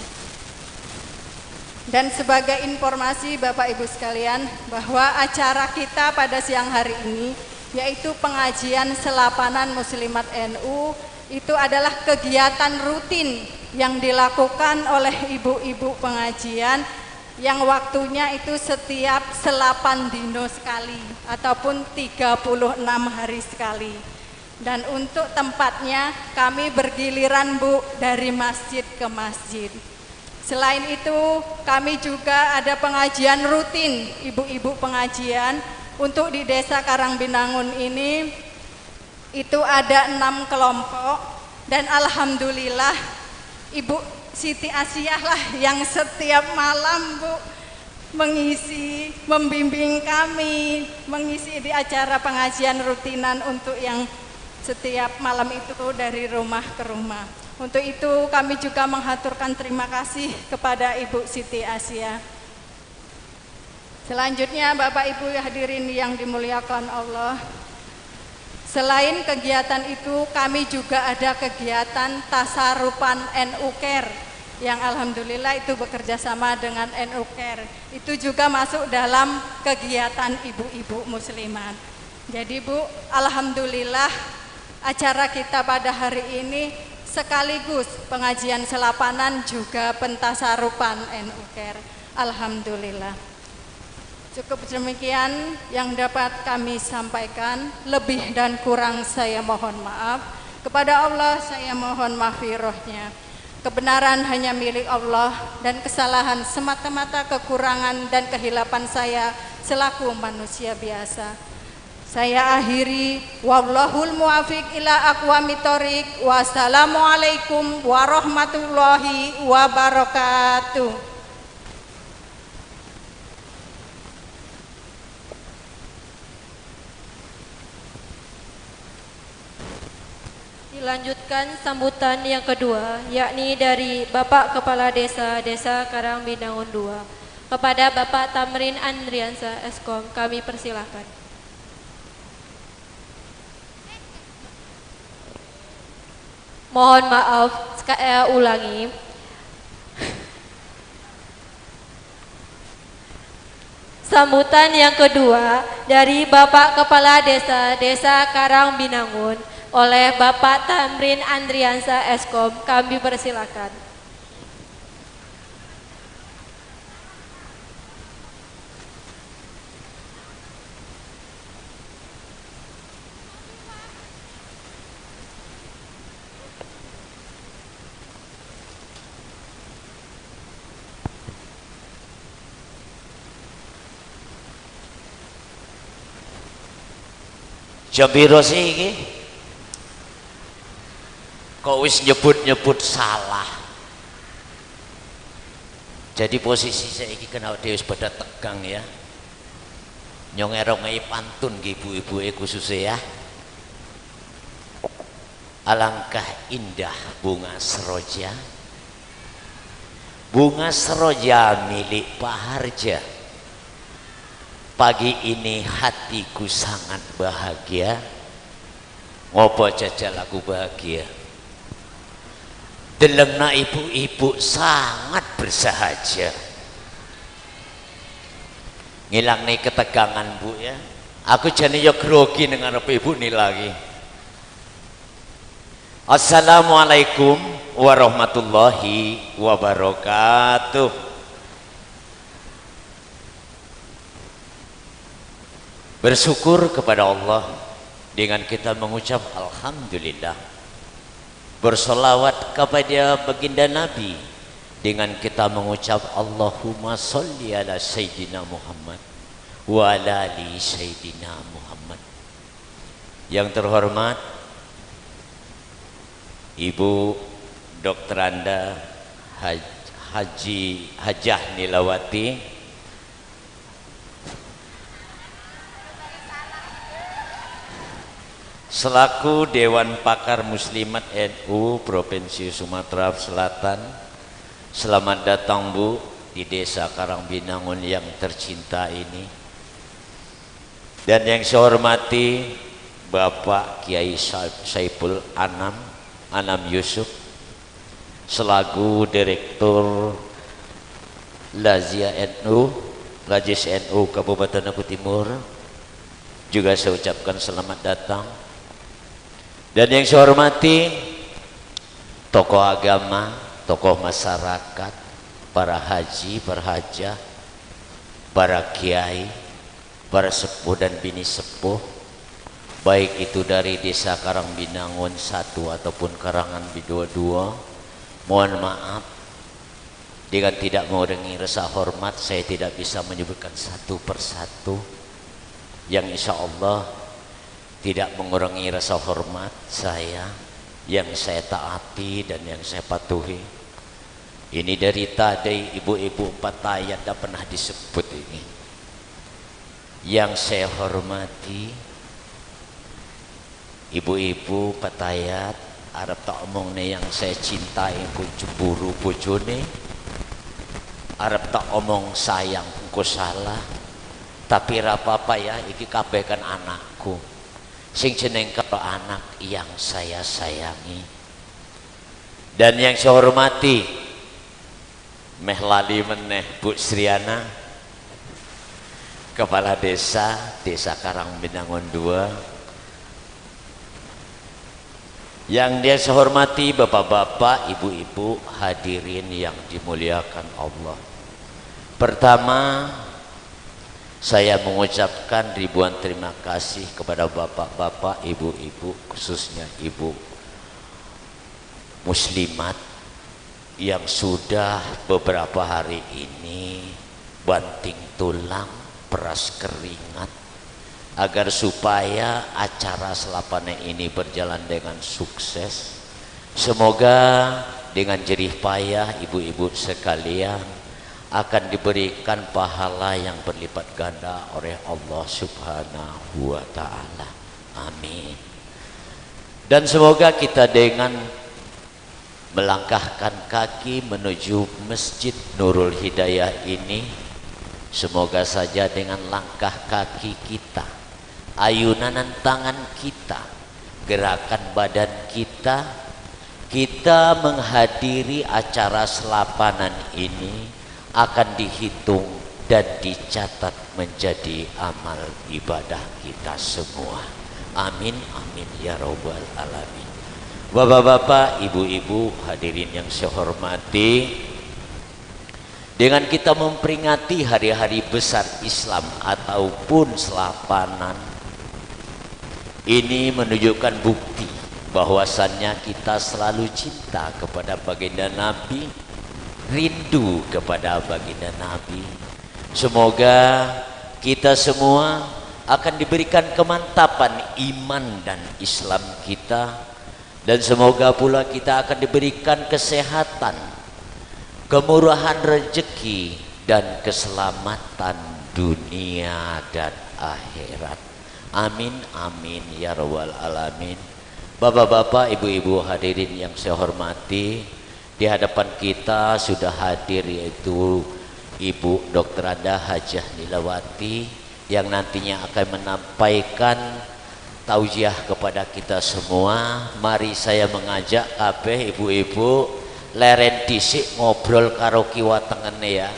S1: Dan sebagai informasi Bapak Ibu sekalian, bahwa acara kita pada siang hari ini, yaitu pengajian selapanan muslimat NU, itu adalah kegiatan rutin yang dilakukan oleh ibu-ibu pengajian yang waktunya itu setiap 8 dino sekali ataupun 36 hari sekali. Dan untuk tempatnya kami bergiliran Bu dari masjid ke masjid. Selain itu, kami juga ada pengajian rutin, ibu-ibu pengajian untuk di Desa Karangbinangun ini itu ada 6 kelompok dan alhamdulillah Ibu Siti Asiah lah yang setiap malam Bu mengisi, membimbing kami, mengisi di acara pengajian rutinan untuk yang setiap malam itu dari rumah ke rumah. Untuk itu kami juga menghaturkan terima kasih kepada Ibu Siti Asia. Selanjutnya Bapak Ibu hadirin yang dimuliakan Allah, selain kegiatan itu kami juga ada kegiatan tasarupan NU Care yang alhamdulillah itu bekerja sama dengan NU Care. Itu juga masuk dalam kegiatan ibu-ibu muslimat. Jadi Bu, alhamdulillah acara kita pada hari ini sekaligus pengajian selapanan juga pentasarupan NU Care. Alhamdulillah. Cukup demikian yang dapat kami sampaikan. Lebih dan kurang saya mohon maaf. Kepada Allah saya mohon mahfirahnya. Kebenaran hanya milik Allah dan kesalahan semata-mata kekurangan dan kehilapan saya selaku manusia biasa. Saya akhiri, wallahul muwafiq ila aqwamit thoriq. Wassalamualaikum warahmatullahi wabarakatuh.
S2: Dilanjutkan sambutan yang kedua, yakni dari Bapak Kepala Desa Desa Karangbinangun II. Kepada Bapak Tamrin Andriansa Eskom, kami persilahkan. Mohon maaf, saya ulangi. Sambutan yang kedua dari Bapak Kepala Desa Desa Karangbinangun oleh Bapak Tamrin Andriansa Eskom, kami persilakan.
S5: Jam piro sih iki? Kok wis nyebut-nyebut salah. Jadi posisi saiki kena dhewe wis pada tegang ya. Nyong erongei pantun ki ibu-ibuke khususnya ya. Alangkah indah bunga seroja. Bunga seroja milik Pak Harja. Pagi ini hatiku sangat bahagia. Ngopo jajal aku bahagia? Delengna ibu-ibu sangat bersahaja. Ngilangne ketegangan Bu ya. Aku jane yo grogi ning ngarepe ibu ni lagi. Assalamualaikum warahmatullahi wabarakatuh. Bersyukur kepada Allah dengan kita mengucap alhamdulillah. Bersolawat kepada baginda Nabi dengan kita mengucap Allahumma sholli ala Sayyidina Muhammad wa ala ali Sayyidina Muhammad. Yang terhormat Ibu Dr. Anda Haji Hajah Nilawati, selaku Dewan Pakar Muslimat NU Provinsi Sumatera Selatan, selamat datang Bu di Desa Karangbinangun yang tercinta ini. Dan yang saya hormati Bapak Kiai Saiful Anam, Anam Yusuf, selaku Direktur Lazia NU, Lazis NU Kabupaten Oku Timur, juga saya ucapkan selamat datang. Dan yang saya hormati tokoh agama, tokoh masyarakat, para haji, para hajah, para kiai, para sepuh dan bini sepuh, baik itu dari Desa Karangbinangun 1 ataupun Karangan 22, mohon maaf Dengan tidak mengurangi rasa hormat, saya tidak bisa menyebutkan satu persatu. Yang insya Allah tidak mengurangi rasa hormat saya, yang saya taati dan yang saya patuhi. Ini dari tadi ibu-ibu 4 ayat tidak pernah disebut ini. Yang saya hormati ibu-ibu 4 ayat, arep tak omong nih yang saya cintai ku cemburu bojone, arep tak omong sayang ku salah, tapi apa-apa ya, iki kabeh kan anakku, sing jeneng karo anak yang saya sayangi dan yang saya hormati. Meh lali meneh, Bu Sriana, Kepala Desa Desa Karangbinangun II. Yang dia saya hormati bapak-bapak, ibu-ibu, hadirin yang dimuliakan Allah. Pertama, saya mengucapkan ribuan terima kasih kepada bapak-bapak, ibu-ibu, khususnya ibu muslimat yang sudah beberapa hari ini banting tulang, peras keringat agar supaya acara selapane ini berjalan dengan sukses. Semoga dengan jerih payah ibu-ibu sekalian akan diberikan pahala yang berlipat ganda oleh Allah Subhanahu wa Ta'ala. Amin. Dan semoga kita dengan melangkahkan kaki menuju Masjid Nurul Hidayah ini, semoga saja dengan langkah kaki kita, ayunan tangan kita, gerakan badan kita, kita menghadiri acara selapanan ini akan dihitung dan dicatat menjadi amal ibadah kita semua. Amin amin ya robbal alamin. Bapak-bapak, ibu-ibu, hadirin yang saya hormati, dengan kita memperingati hari-hari besar Islam ataupun selapanan ini menunjukkan bukti bahwasannya kita selalu cinta kepada baginda Nabi, rindu kepada baginda Nabi. Semoga kita semua akan diberikan kemantapan iman dan Islam kita, dan semoga pula kita akan diberikan kesehatan, kemurahan rezeki, dan keselamatan dunia dan akhirat. Amin amin ya rabbal alamin. Bapak-bapak, ibu-ibu, hadirin yang saya hormati, di hadapan kita sudah hadir yaitu Ibu Dr. Anda Hajah Nilawati yang nantinya akan menyampaikan tausiah kepada kita semua. Mari saya mengajak kabeh ibu-ibu leren disik ngobrol karo kiwa tengene ya.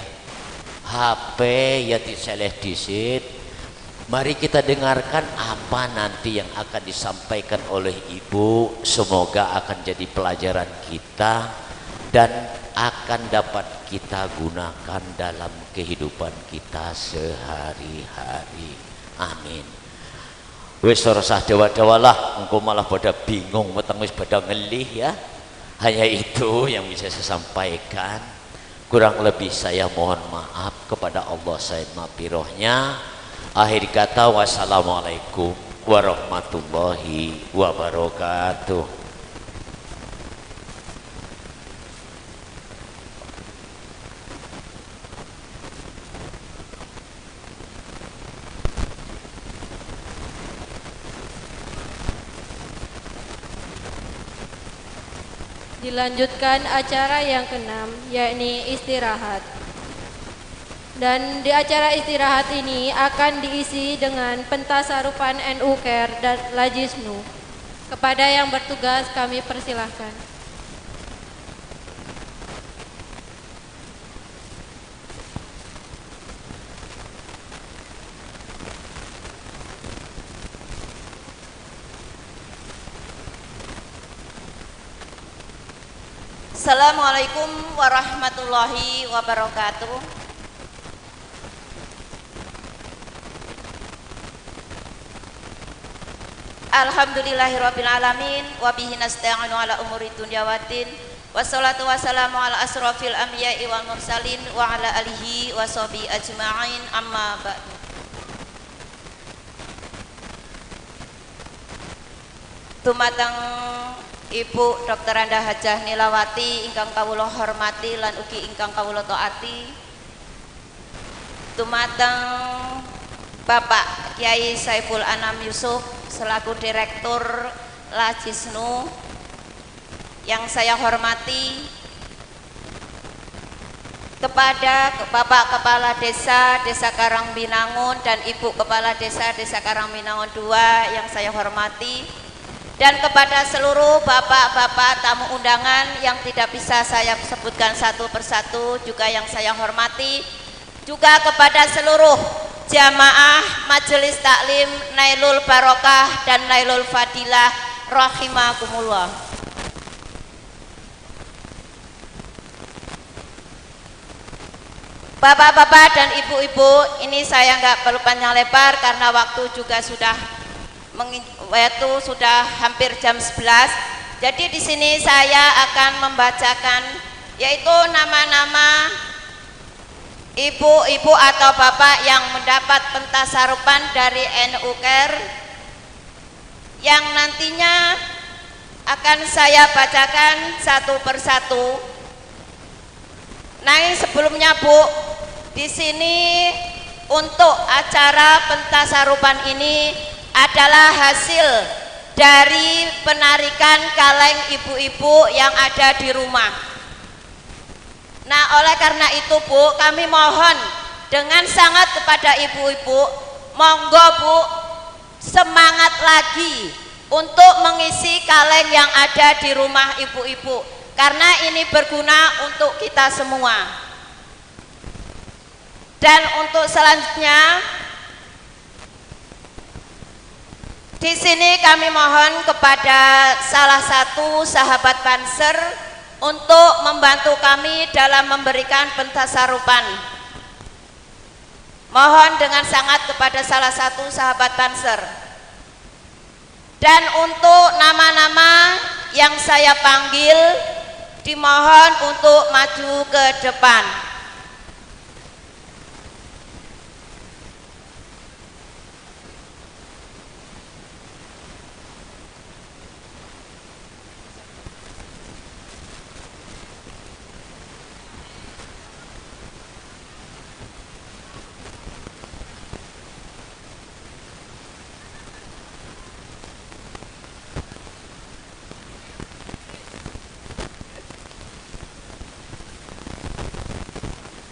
S5: HP ya diseleh disit. Mari kita dengarkan apa nanti yang akan disampaikan oleh ibu. Semoga akan jadi pelajaran kita dan akan dapat kita gunakan dalam kehidupan kita sehari-hari. Amin. Wis ora usah dewa-dewa lah, engko malah pada bingung, weteng wis pada ngelih ya. Hanya itu yang bisa saya sampaikan. Kurang lebih saya mohon maaf kepada Allah saya mapirohnya. Akhir kata, wassalamualaikum warahmatullahi wabarakatuh.
S2: Dilanjutkan acara yang keenam, yakni istirahat. Dan di acara istirahat ini akan diisi dengan pentasarufan NU Care dan Lajisnu. Kepada yang bertugas kami persilahkan.
S6: Assalamualaikum warahmatullahi wabarakatuh. Alhamdulillahirabbil alamin wa bihi nasta'inu ala umuri dunya waddin. Wassalatu wassalamu ala asrafil anbiya'i wal mursalin wa ala alihi wa sahbihi ajma'in, amma ba'du. Dumateng Ibu Dr. Anda Hajah Nilawati ingkang kawula hormati lan ugi ingkang kawula taati. Dumateng Bapak Kiai Saiful Anam Yusuf selaku Direktur Lazisnu yang saya hormati, kepada Bapak Kepala Desa Desa Karangbinangun dan Ibu Kepala Desa Desa Karangbinangun II yang saya hormati, dan kepada seluruh bapak-bapak tamu undangan yang tidak bisa saya sebutkan satu persatu juga yang saya hormati, juga kepada seluruh jamaah Majelis Taklim Nailul Barokah dan Nailul Fadilah rahimakumullah. Bapak-bapak dan ibu-ibu, ini saya nggak perlu panjang lebar karena waktu juga sudah sudah hampir jam 11. Jadi di sini saya akan membacakan yaitu nama-nama ibu-ibu atau bapak yang mendapat pentasarupan dari NU Care yang nantinya akan saya bacakan satu persatu. Nah, sebelumnya Bu, di sini untuk acara pentasarupan ini adalah hasil dari penarikan kaleng ibu-ibu yang ada di rumah. Nah, oleh karena itu Bu, kami mohon dengan sangat kepada ibu-ibu, monggo Bu, semangat lagi untuk mengisi kaleng yang ada di rumah ibu-ibu, karena ini berguna untuk kita semua. Dan untuk selanjutnya, di sini kami mohon kepada salah satu sahabat Banser untuk membantu kami dalam memberikan pentasarupan. Mohon dengan sangat kepada salah satu sahabat Banser. Dan untuk nama-nama yang saya panggil, dimohon untuk maju ke depan.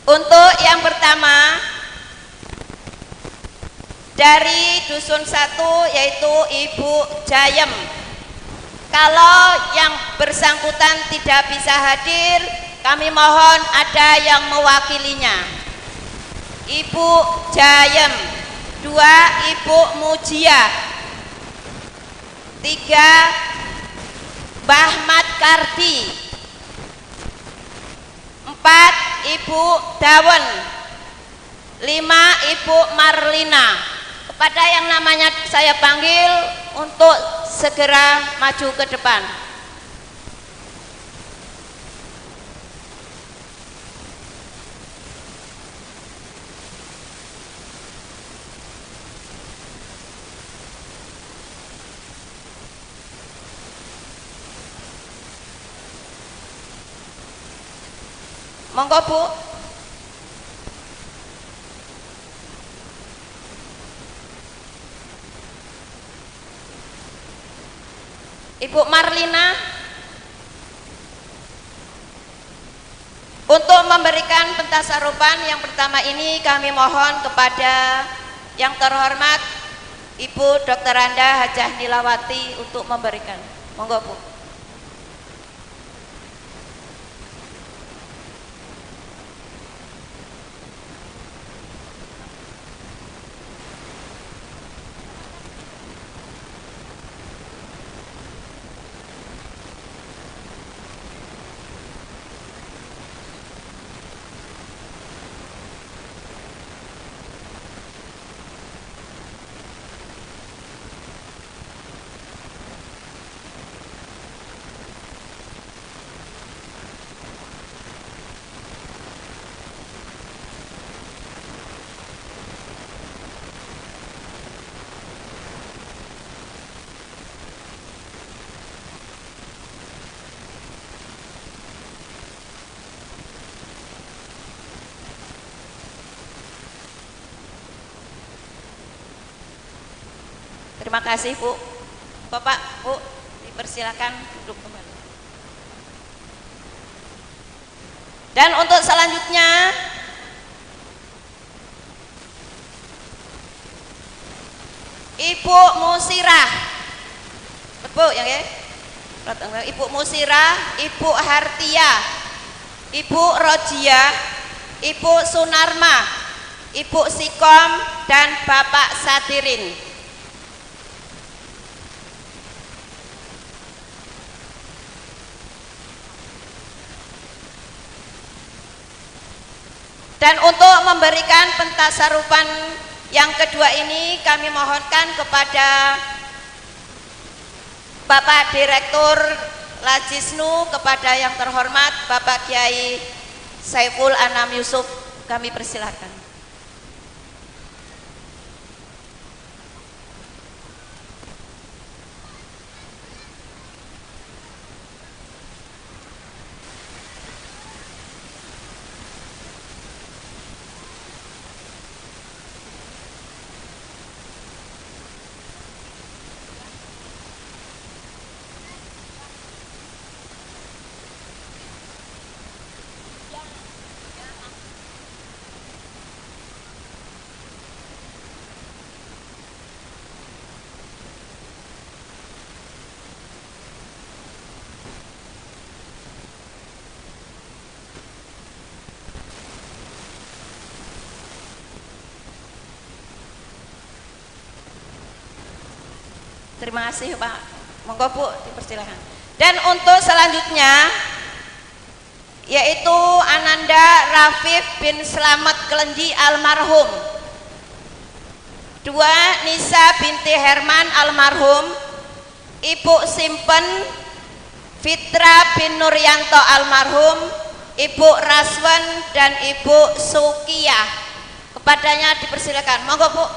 S6: Untuk yang pertama dari dusun 1 yaitu Ibu Jayem. Kalau yang bersangkutan tidak bisa hadir, kami mohon ada yang mewakilinya. Ibu Jayem. 2 Ibu Mujia. 3 Bahmat Kardi. 4 Ibu Dawen. 5 Ibu Marlina. Kepada yang namanya saya panggil untuk segera maju ke depan. Monggo Bu. Ibu Marlina untuk memberikan pentasarupan yang pertama ini kami mohon kepada yang terhormat Ibu Dr. Anda Hajah Nilawati untuk memberikan. Monggo Bu. Terima kasih Bu. Bapak, Bu, dipersilakan duduk kembali. Dan untuk selanjutnya Ibu Musirah. Bu, yang ya. Ibu Musirah, Ibu Hartia, Ibu Rojia, Ibu Sunarma, Ibu Sikom, dan Bapak Satirin. Dan untuk memberikan pentasarufan yang kedua ini kami mohonkan kepada Bapak Direktur Lazisnu, kepada yang terhormat Bapak Kiai Saiful Anam Yusuf, kami persilakan. Terima kasih Pak. Monggo Bu, dipersilakan. Dan untuk selanjutnya yaitu Ananda Rafif bin Slamet Kelenji almarhum. 2 Nisa binti Herman almarhum. Ibu Simpen Fitra bin Nuryanto almarhum, Ibu Raswan dan Ibu Sukiyah. Kepadanya dipersilakan. Monggo Bu.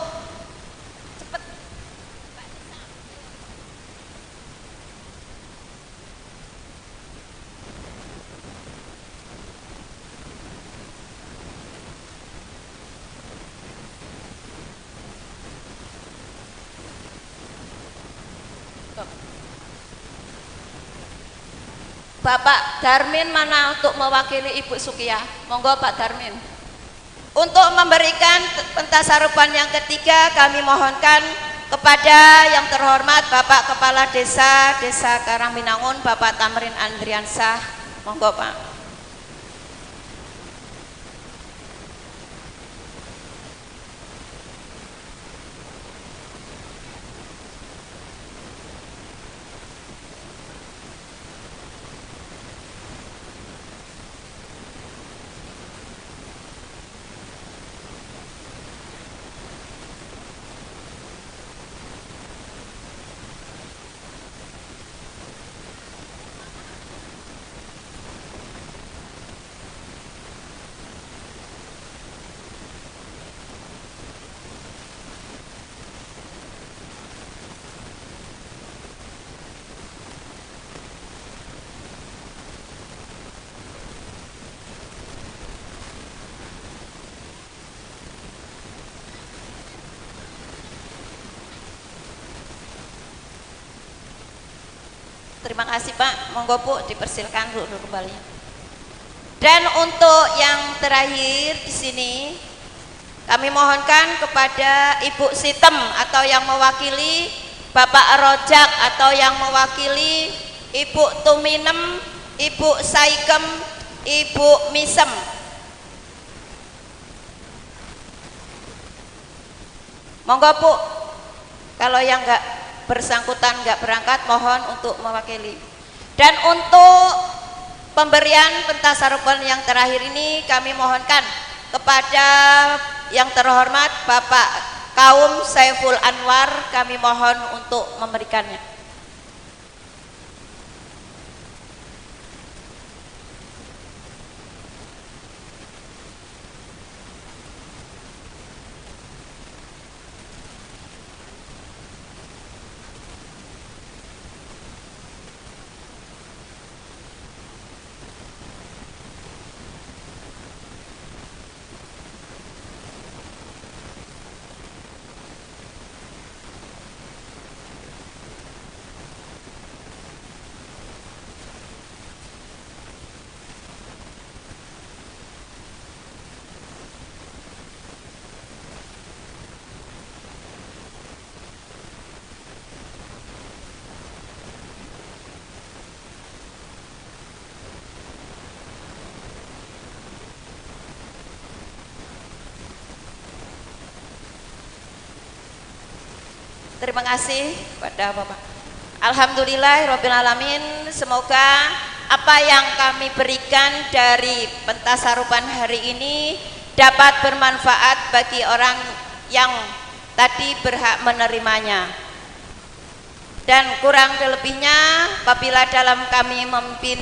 S6: Bapak Darmin mana untuk mewakili Ibu Sukiyah? Monggo Pak Darmin. Untuk memberikan pentasarufan yang ketiga kami mohonkan kepada yang terhormat Bapak Kepala Desa Desa Karangwinangun, Bapak Tamrin Andriansah. Monggo Pak. Terima kasih Pak, monggo Bu dipersilakan duduk kembali. Dan untuk yang terakhir di sini kami mohonkan kepada Ibu Sitem atau yang mewakili Bapak Rojak atau yang mewakili Ibu Tuminem, Ibu Saikem, Ibu Misem. Monggo Bu, kalau yang enggak bersangkutan enggak berangkat mohon untuk mewakili. Dan untuk pemberian pentasarufan yang terakhir ini kami mohonkan kepada yang terhormat Bapak Kaum Saiful Anwar, kami mohon untuk memberikannya. Terima kasih pada Bapak. Alhamdulillahirabbil alamin. Semoga apa yang kami berikan dari pentasarupan hari ini dapat bermanfaat bagi orang yang tadi berhak menerimanya. Dan kurang lebihnya apabila dalam kami memimpin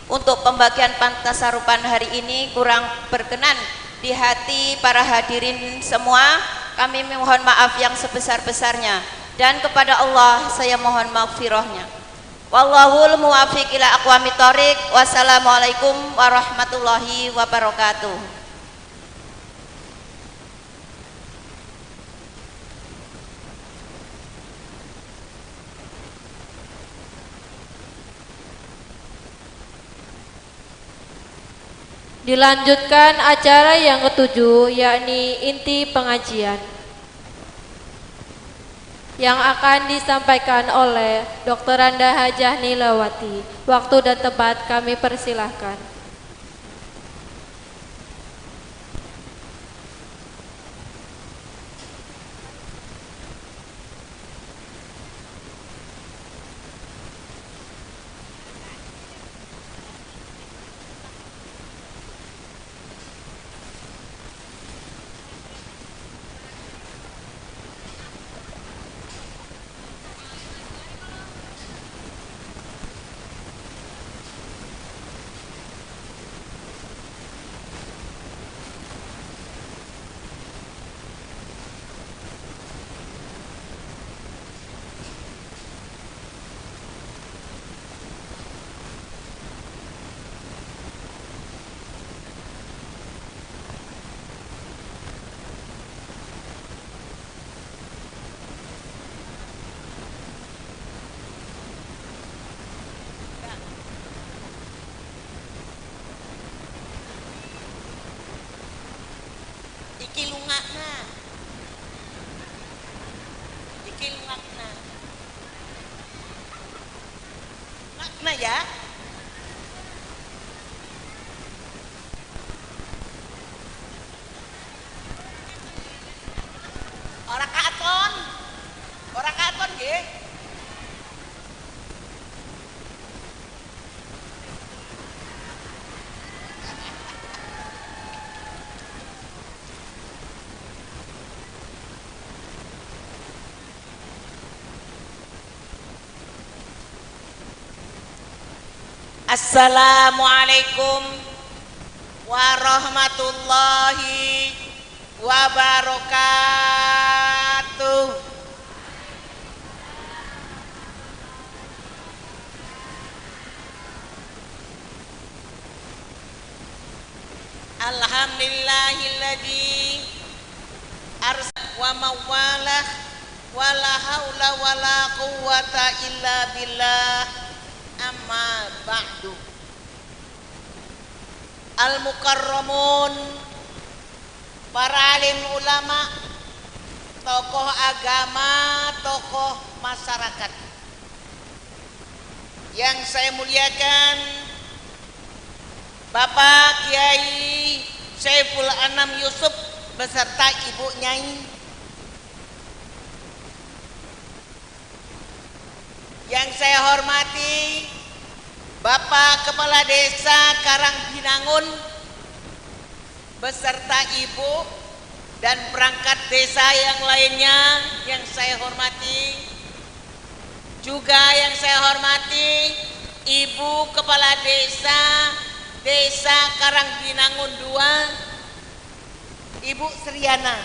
S6: untuk pembagian pentasarupan hari ini kurang berkenan di hati para hadirin semua, kami mohon maaf yang sebesar-besarnya, dan kepada Allah saya mohon maghfirahnya. Wallahul muwafiq ila aqwamit thoriq. Wassalamualaikum warahmatullahi wabarakatuh.
S2: Dilanjutkan acara yang ketujuh, yakni inti pengajian yang akan disampaikan oleh Dr. Randa Hajah Nilawati. Waktu dan tempat kami persilahkan.
S7: Iki lungakna. Iki lungakna. Lungakna ya. Ora katon. Ora katon nggih. Assalamualaikum warahmatullahi wabarakatuh. Alhamdulillahilladzi arsala wa mawalah wala haula wala quwwata illa billah. Amma ba'du. Al-mukarramun, para alim ulama, tokoh agama, tokoh masyarakat yang saya muliakan, Bapak Kiai Syaiful Anam Yusuf beserta Ibu Nyai, yang saya hormati Bapak Kepala Desa Karangbinangun beserta Ibu dan perangkat desa yang lainnya yang saya hormati, juga yang saya hormati Ibu Kepala Desa Desa Karangbinangun 2, Ibu Sriana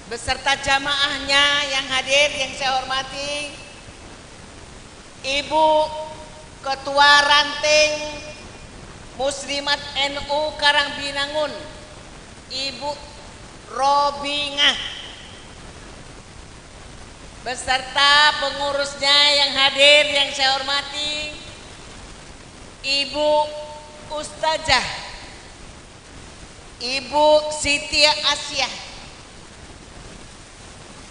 S7: beserta jamaahnya yang hadir yang saya hormati, Ibu Ketua Ranting Muslimat NU Karangbinangun, Ibu Robingah beserta pengurusnya yang hadir yang saya hormati, Ibu Ustazah Ibu Siti Asyah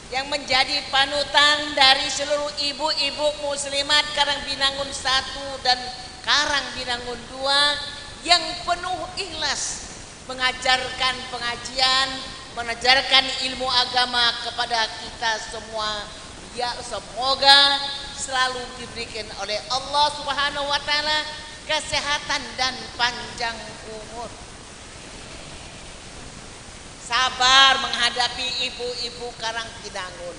S7: yang menjadi panutan dari seluruh ibu-ibu muslimat Karangbinangun 1 dan Karangbinangun 2 yang penuh ikhlas mengajarkan pengajian mengajarkan ilmu agama kepada kita semua. Ya, semoga selalu diberikan oleh Allah Subhanahu wa taala kesehatan dan panjang umur. Sabar menghadapi ibu-ibu Karang Binangun.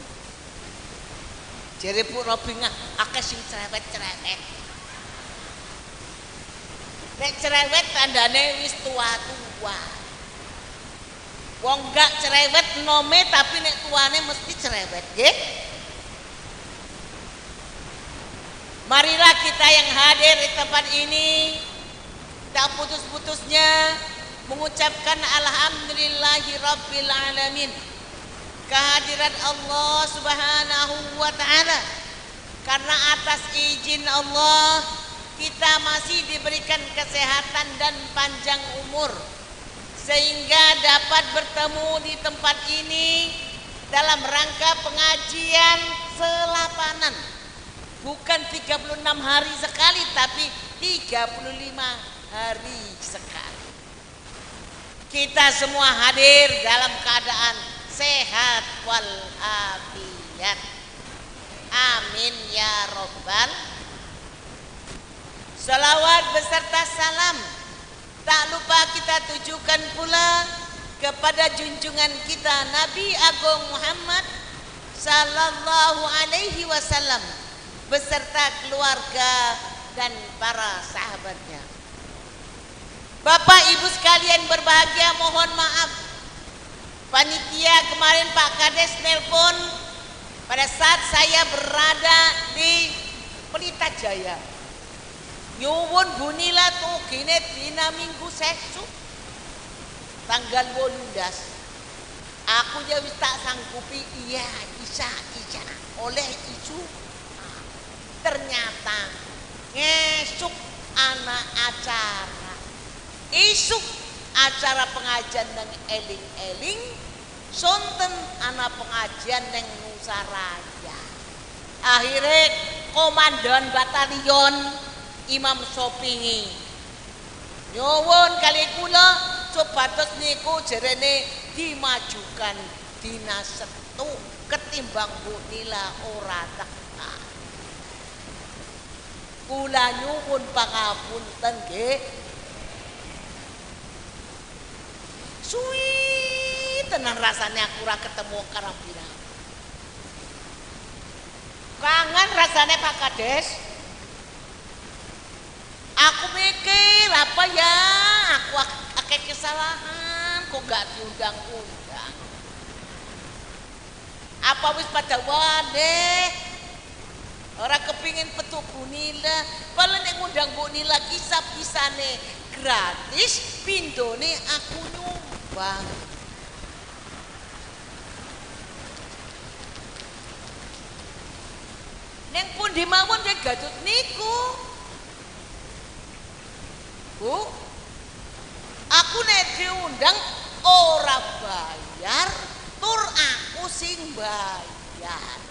S7: Jere Bu Robingah akeh sing cerewet-cerewet. Nek cerewet tandane wis tua-tua. Wong gak cerewet nome tapi nek tuane mesti cerewet, nggih. Marilah kita yang hadir di tempat ini tak putus-putusnya mengucapkan alhamdulillahi rabbil alamin kehadirat Allah Subhanahu wa taala, karena atas izin Allah kita masih diberikan kesehatan dan panjang umur sehingga dapat bertemu di tempat ini dalam rangka pengajian selapanan. Bukan 36 hari sekali, tapi 35 hari sekali. Kita semua hadir dalam keadaan sehat walafiat. Amin ya robbal. Salawat beserta salam tak lupa kita tujukan pula kepada junjungan kita Nabi Agung Muhammad sallallahu alaihi wasallam beserta keluarga dan para sahabatnya. Bapak Ibu sekalian berbahagia, mohon maaf panitia kemarin Pak Kades nelpon pada saat saya berada di Pelita Jaya. Nyuwun Bu Nila tugine dina Minggu sesuk tanggal 18. Aku ya wis tak sanggupi, iya isa isa oleh isu. Ternyata ngesuk anak acara, isuk acara pengajian nang eling-eling, sonten anak pengajian nang Nusa Raya. Akhirnya komandan batalion Imam Sopingi nyuwun kali kula supados niku jerene dimajukan dina Setu ketimbang Bu Nila ora teka. Kula nyuwun pangapunten nggih. Suwi tenan rasane aku ora ketemu Karang Binangun. Kangen rasane Pak Kades. Aku mikir apa ya, aku akeh kesalahan kok gak diundang-undang. Apa wis pada wadeh? Ora kepingin petuk Bu Nila, paling nek ngundang Bu Nila kisah pisane gratis, pindone aku nyumbang. Neng pundi mawon nggih gadut niku. Bu, aku nek diundang ora bayar, tur aku sing bayar.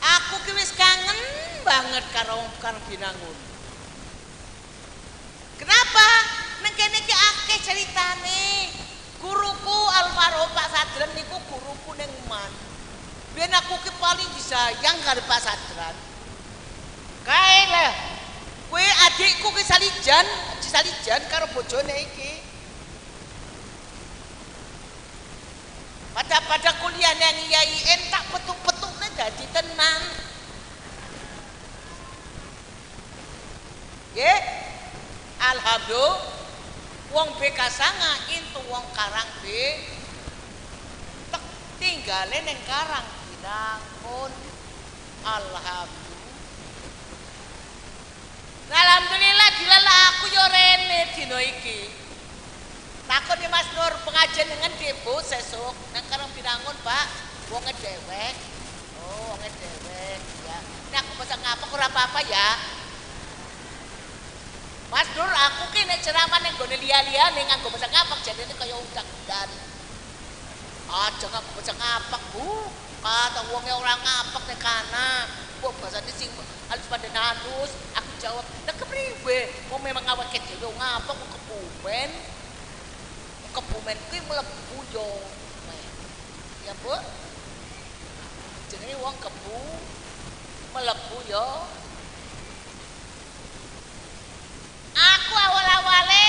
S7: Aku ki wis kangen banget karo wong Karang Binangun. Kenapa? Neng kene ki akeh ceritane. Guruku almarhum Pak Sadran niku guruku neng Man. Biyen aku ki paling disayang karo Pak Sadran. Kae lah. Kuwi adikku ki Salijan, Salijan karo bojone iki. Pada kuliah nang IAIN tak petuk-petukne dadi tenan. Nggih. Alhamdulillah wong BK sanga intu wong Karang B. Tek tinggale ning Karang Binangun. Alhamdulillah. Alhamdulillah dilala aku yo rene dina iki. Takon ya Mas Nur pengajian dengan Bu sesuk nang Karang Binangun, Pak. Wonge dhewek. Oh, wonge dhewek ya. Nek aku basa ngapa ora apa-apa ya. Mas Nur aku ki nek ceramah ning gone liya-liyane nganggo basa ngapak jadine kaya udak-udan. Aja nganggo basa ngapak, Bu. Kata wonge ora ngapak nek kana. Mbok basane sing Halus pada halus. Aku jawab, "Lah kepriwe? Wong memang awake dhewe ngapa kok Kebumen?" Kebumen kuwi mlebu yo. Ya, Bu. Jenenge wong Kebu mlebu yo. Aku awal-awale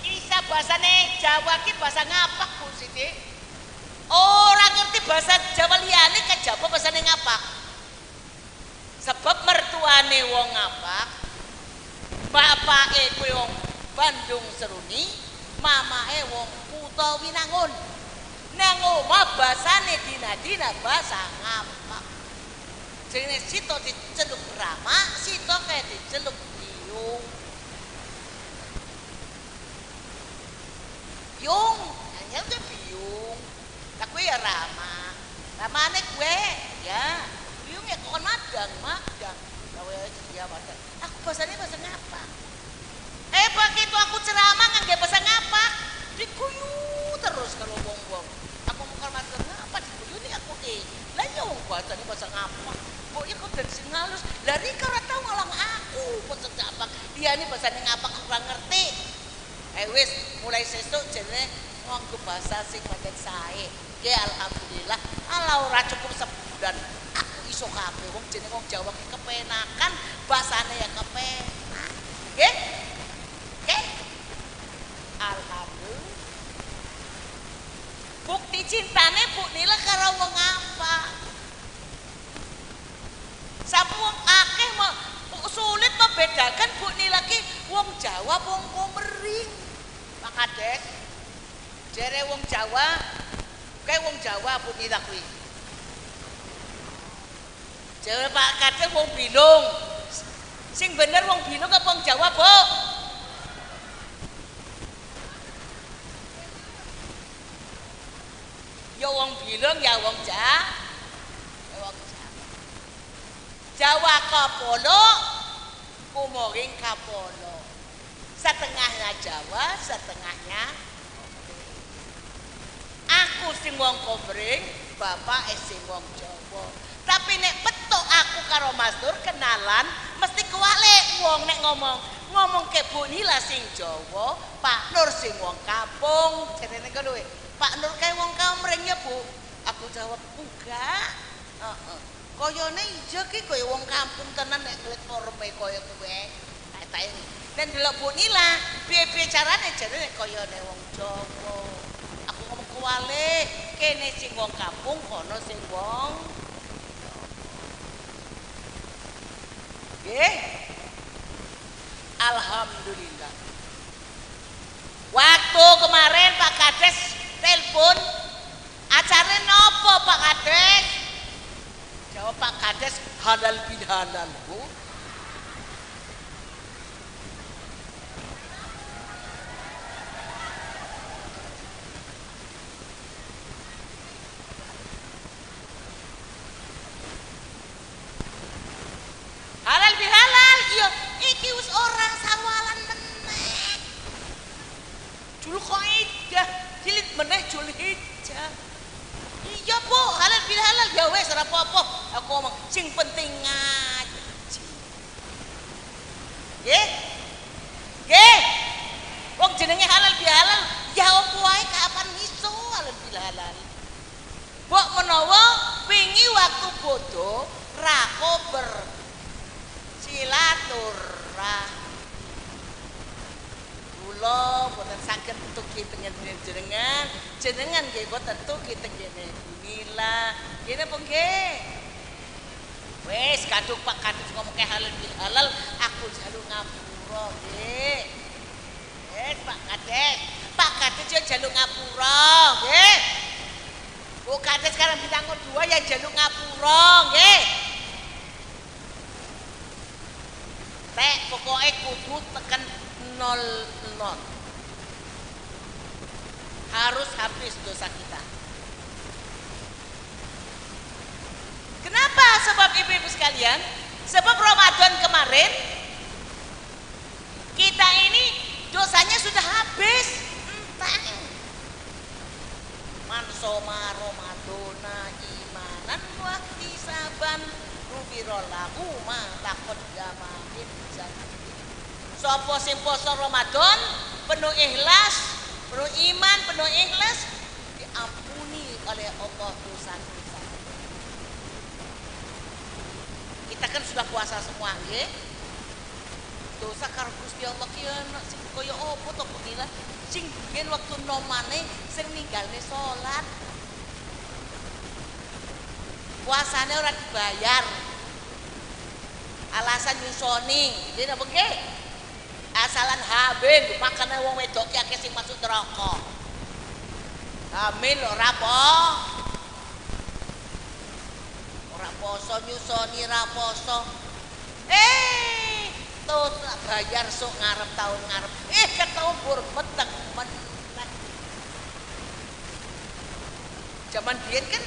S7: isa bahasane Jawa ki bahasa ngapak Bu Siti. Ora ngerti bahasa Jawa liyane kejaba bahasane ngapak. Sebab mertuane wong ngapak, bapake kuwi wong Bandung Seruni, mamae wong Kutowinangun. Nang omah basane dina-dina bahasa ngapak. Jenenge sito diceluk Rama, sito kae diceluk Biyung. Biyung, hanya ke Biyung. Lah kuwi ya Rama. Ramane kuwe ya. Biyung ya kok madang, madang. Lah ya madang. Aku bahasane bahasa ngapak. Begitu aku ceramah ngangge bahasa ngapak, diguyu terus kalau wong-wong. Aku mung matur ngapa diguyu nih aku ki. Lah ya wong bahasane bahasa ngapak. Mbok ya kok dari sing halus. Lah rika ora tau ngalang aku bahasa ngapak. Liyane bahasane ngapak kurang ngerti. Wis mulai sesuk jenenge nganggo bahasa sing pancen sae. Nggih alhamdulillah. Ala ora cukup sebulan aku iso kabeh wong jenenge wong Jawa ki kepenakan, bahasane ya kepenak. Nggih? Nggih. Alhamdulillah. Bukti cintane Bu Nila karo wong apa? Sampe wong akeh sulit membedakan Bu Nila ki wong Jawa wong Komering. Pak Kades, jere wong Jawa, kae wong Jawa Bu Nila kuwi. Jere Pak Kades wong Bilung. Sing bener wong Bilung apa wong Jawa, Bu? Ya wong Bilung ya wong Jawa. Ya wong Jawa. Jawa Kapolo, Kumoring Kapolo. Setengahnya Jawa, setengahnya aku sing wong Komering, bapak sing wong Jawa. Tapi nek petuk aku karo Mas Nur kenalan, mesti kewalik wong nek ngomong ke Bu Nila sing Jawa, Pak Nur sing wong kampung. Jarene ngono kuwi. Pak Nur kae wong Komering ya, Bu. Aku jawab, enggak. Heeh. Koyone iya ki kaya wong kampung tenan nek ngeliat forme kaya kowe. Tak nek ndelok Bu Nila, piye-piye carane jarene koyone wong Jawa. Aku ngomong kuwale, kene sing wong kampung, kono sing wong. Nggih. Alhamdulillah. Waktu kemarin Pak Kades telepon, acarane nopo Pak Kades? Jawab Pak Kades, halal bil halal, Bu. Halal bil halal, iya, iki wis ora sawalan meneh. Julqaidah, jilid meneh Julhijjah. Iya, Bu, halal bil halal ya wis ora apa-apa. Aku ngomong sing penting ngaji. Nggih? Nggih. Wong jenenge halal bil halal, ya opo wae kapan iso halal bil halal. Mbok menawa wingi waktu bodho ra kober silaturahmi. Kula boten saged tuki teng jenengan, jenengan nggih boten tuki teng ngene Bu Nila. Nggih napa nggih? Wis kadung Pak Kades ngomongke halal bil halal, aku njaluk ngapura nggih. Wis Pak Kades, Pak Kades yo njaluk ngapura nggih. Bu Kades sekarang Bintango 2 yang njaluk ngapura nggih. Tek pokoke kudu tekan 00. Harus habis dosa kita. Kenapa? Sebab ibu-ibu sekalian, sebab Ramadan kemarin kita ini dosanya sudah habis. Entah. Man soma Ramadona imanan wa ihtisaban Ghufira lahu ma taqaddama min dzanbi. Sapa sing poso Ramadan penuh ikhlas, penuh iman, penuh ikhlas, diampuni oleh Allah dosa-dosa. Kita kan sudah puasa semua nggih. Dosa karo Gusti Allah ki ana sing kaya apa to Bu Nila? Sing biyen wektu nomane sing ninggalne salat. Puasane ora dibayar. Alasan nyusoni, nggih napa nggih? Asalan hamil, makane wong wedok ki akeh sing masuk neraka. Hamil ora apa? Ora poso nyusoni ora poso. Terus bayar sok ngarep tahun ngarep. Ketobur meteng meneh. Zaman biyen kan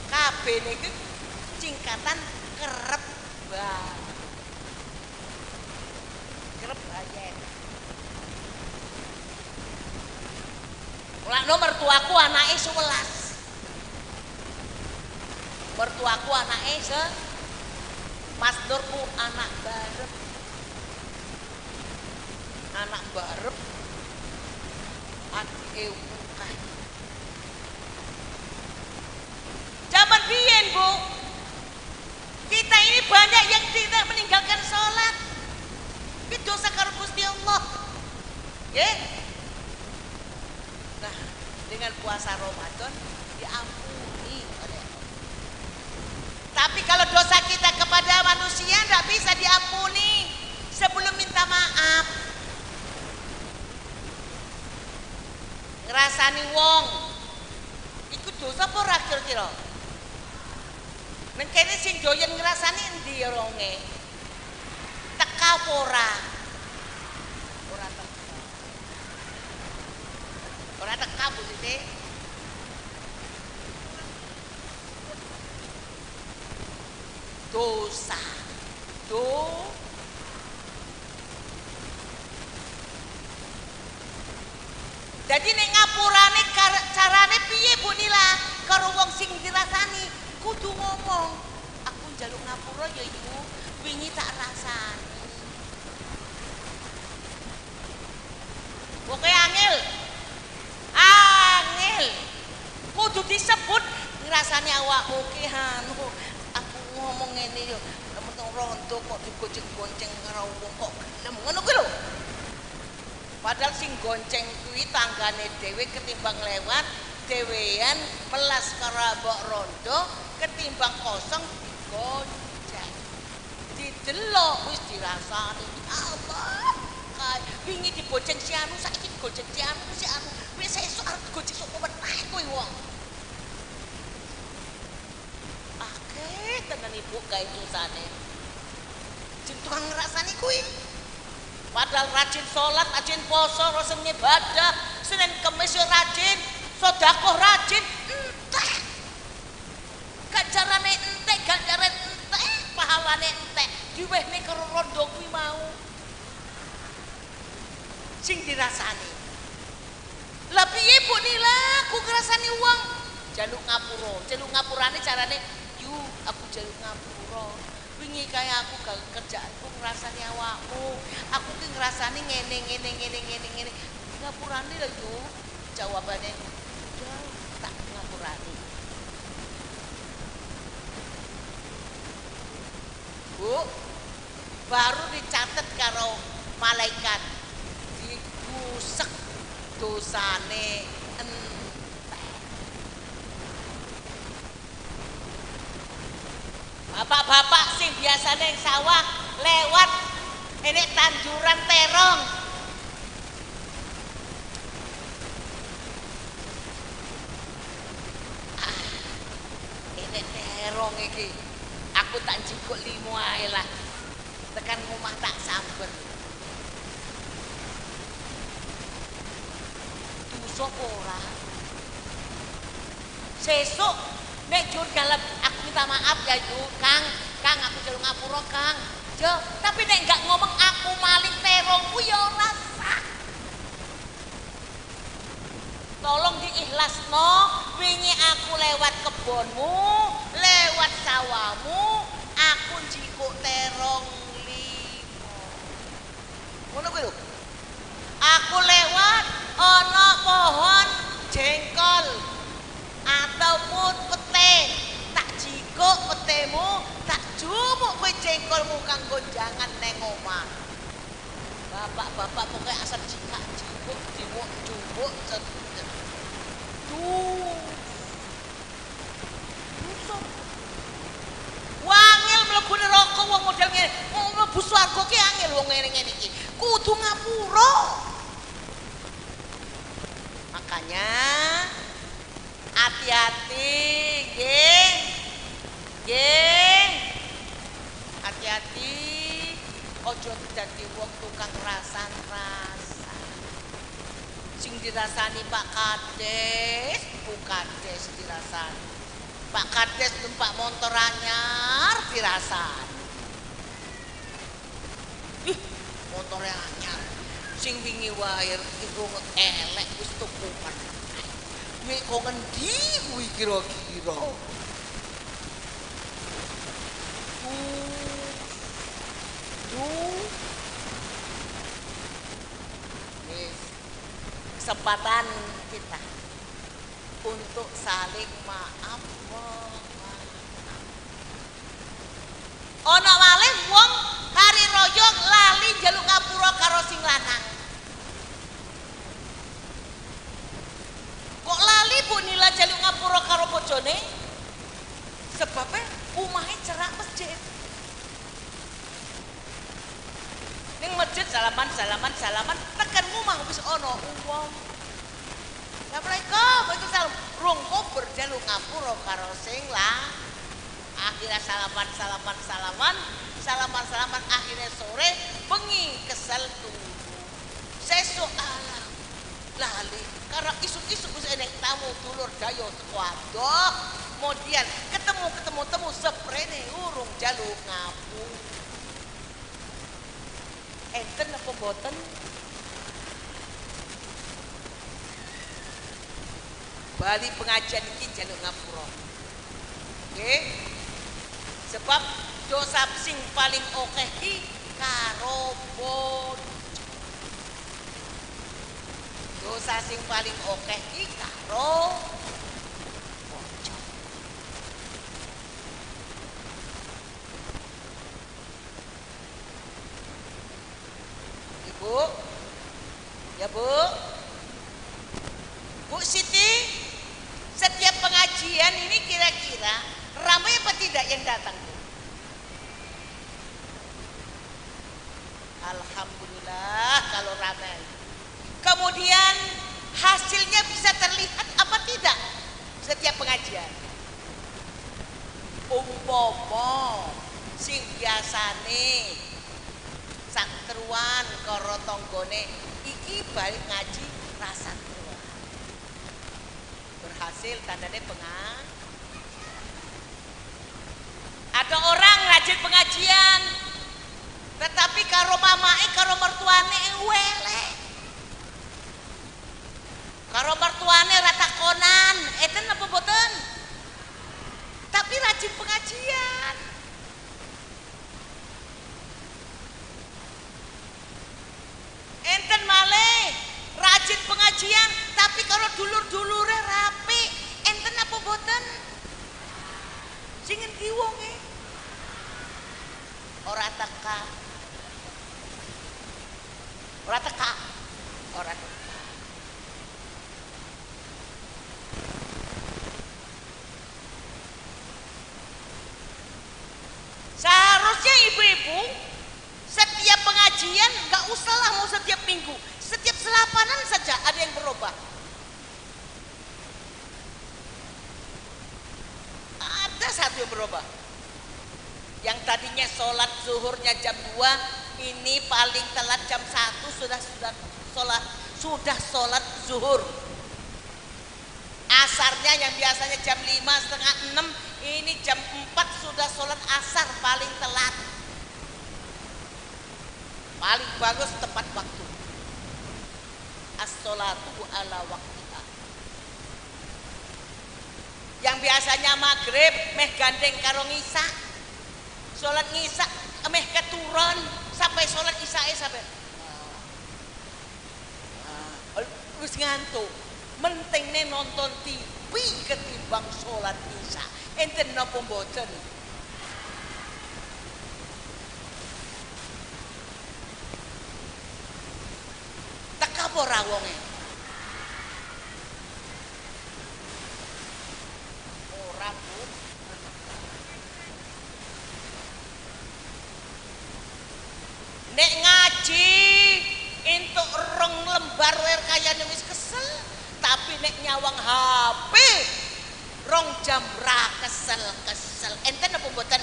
S7: KB niku singkatan kerep banget. Kerep bayar. Mulakno mertuaku anake 11. Mertuaku anake Mas Nurku anak barep. Anak barep adike akeh. Zaman biyen, Bu. Kita ini banyak yang tidak meninggalkan sholat. Itu dosa karo Gusti Allah. Nggih. Nah, dengan puasa Ramadan diampuni oleh Allah. Tapi kalau dosa kita kepada manusia tidak bisa diampuni sebelum minta maaf. Ngrasani wong iku dosa apa ora kira-kira? Nang kene sing doyan ngrasani endi ronge? Teka apa ora? Ora teka. Ora teka Bu Siti. Dosa. Jadi nek ngapurane carane piye Bu Nila? Karo wong sing dirasani kudu ngomong, aku njaluk ngapura ya Ibu, wingi tak rasani. Pokoke angel. Angel. Kudu disebut ngrasani awakmu ki anu aku ngomong ngene yo, nemen rondo kok digonceng-gonceng karo wong kok gelem ngono kuwi lho. Padahal sing gonceng kuwi tanggane dhewe ketimbang lewat dhewean melas karo mbok rondo ketimbang kosong digonceng. Didelok wis dirasani. Allah, kae wingi dibonceng si anu saiki digonceng si anu si anu. Wis sesuk arep digonceng sapa meneh kuwi wong. Akeh tenan ibu gawe dosane. Sing tukang ngrasani kuwi. Padahal rajin sholat, rajin poso, rajin ngibadah, Senin Kemis rajin, sedekah rajin, entek. Ganjarane entek, ganjarane entek, pahalane entek, diwehne karo rondo kuwi mau. Sing dirasani. Lah piye Bu Nila, aku ngrasani wong jaluk ngapura, jaluk ngapurane carane yu aku jaluk ngapura. Wingi kaya aku gak kerjaanku ngrasani awakmu. Aku ki ngrasani ngene ngene ngene ngene ngene. Ngapurane lho yu. Jawabane udah tak ngapurane. Bu, baru dicatet karo malaikat. Digusek dosane entek. Bapak-bapak sing biasane ing sawah lewat enek tanduran terong. Ah, enek terong iki. Aku tak jikuk limo ae lah. Tekan omah tak samber. Dosa apa ora? Sesuk nek jur dalem aku minta maaf ya Yu, Kang, Kang aku jaluk ngapura Kang. Jo, tapi nek enggak ngomong aku maling terongku ya ora sah. Tolong diikhlasno, wingi aku lewat kebonmu, lewat lewat sawahmu, aku njikuk terong 5. Ngono kuwi lho. Aku lewat ana pohon jengkol ataupun pete, tak jikuk petemu, tak jumuk kowe jengkolmu kanggo jangan neng omah. Bapak-bapak pokoknya asal jikak jikuk jimuk jumuk duh. Wangil mlebu neraka wong model ngene, mlebu swarga ki angel wong ngene-ngene iki. Kudu ngapura. Makanya hati-hati nggih. Nggih. Hati-hati aja dadi wong tukang rasan-rasan. Sing dirasani Pak Kades, Bu Kades dirasani. Pak Kades numpak motor anyar dirasani. Ih, motore anyar. Sing wingi wae irung elek wis tuku meneh. Duwe kok ngendi kuwi kira-kira? Duh. Wis kesempatan kita untuk saling maaf memaaf. Ana malih wong hari raya lali njaluk ngapura karo sing lanang. Kok lali Bu Nila njaluk ngapura karo bojone? Sebabe omahe cerak masjid. Ning masjid salaman salaman salaman tekan omah wis ana wong. Assalamualaikum, waalaikumsalam. Rung kober jaluk ngapura karo sing lah. Akhirnya salaman salaman salaman, salaman salaman akhirnya sore bengi kesel turu. Sesuk alah lali karena isuk-isuk wis enek tamu dulur dayo teko adoh. Kemudian ketemu ketemu temu seprene urung jaluk ngapura. Enten apa mboten? Bali pengajian iki njaluk ngapura. Nggih. Sebab dosa sing paling akeh ki karo bojo. Dosa sing paling akeh ki karo bojo. Ibu. Ya, Bu. Bu Siti, setiap pengajian ini kira-kira ramai apa tidak yang datang, Bu? Alhamdulillah kalau ramai. Kemudian hasilnya bisa terlihat apa tidak setiap pengajian? Umpomo sing biasane satruan karo tanggane iki balik ngaji rasa truan. Berhasil tandane pengajian. Ada orang rajin pengajian, tetapi karo mamae karo mertuane welek. Karo mertuane ra takonan, enten apa mboten? Tapi rajin pengajian. Enten malih rajin pengajian, tapi kalau dulur-dulure rapi, enten apa mboten? Sing endi wonge? Ora teka. Ora teka. Ora teka. Seharusnya ibu-ibu setiap pengajian nggak usah lah mau setiap minggu, setiap selapanan saja ada yang berubah. Ada satu yang berubah. Yang tadinya sholat zuhurnya jam 2, ini paling telat jam 1 sudah sholat zuhur. Asarnya yang biasanya jam 5, setengah 6, ini jam 4 sudah sholat asar paling telat. Paling bagus tepat waktu. As-sholatu ala waktiha. Yang biasa Biasanya maghrib meh gandeng karo ngisak. Salat ngisak meh keturun sampai salat isake sampai wis ngantuk. Mentingne nonton TV ketimbang salat isya. Enten napa mboten? Teka apa ora wonge? Ora, Bu. Nek ngaji entuk rong lembar wer kayane wis kesel, tapi nek nyawang HP rong jam ra kesel-kesel. Enten apa mboten?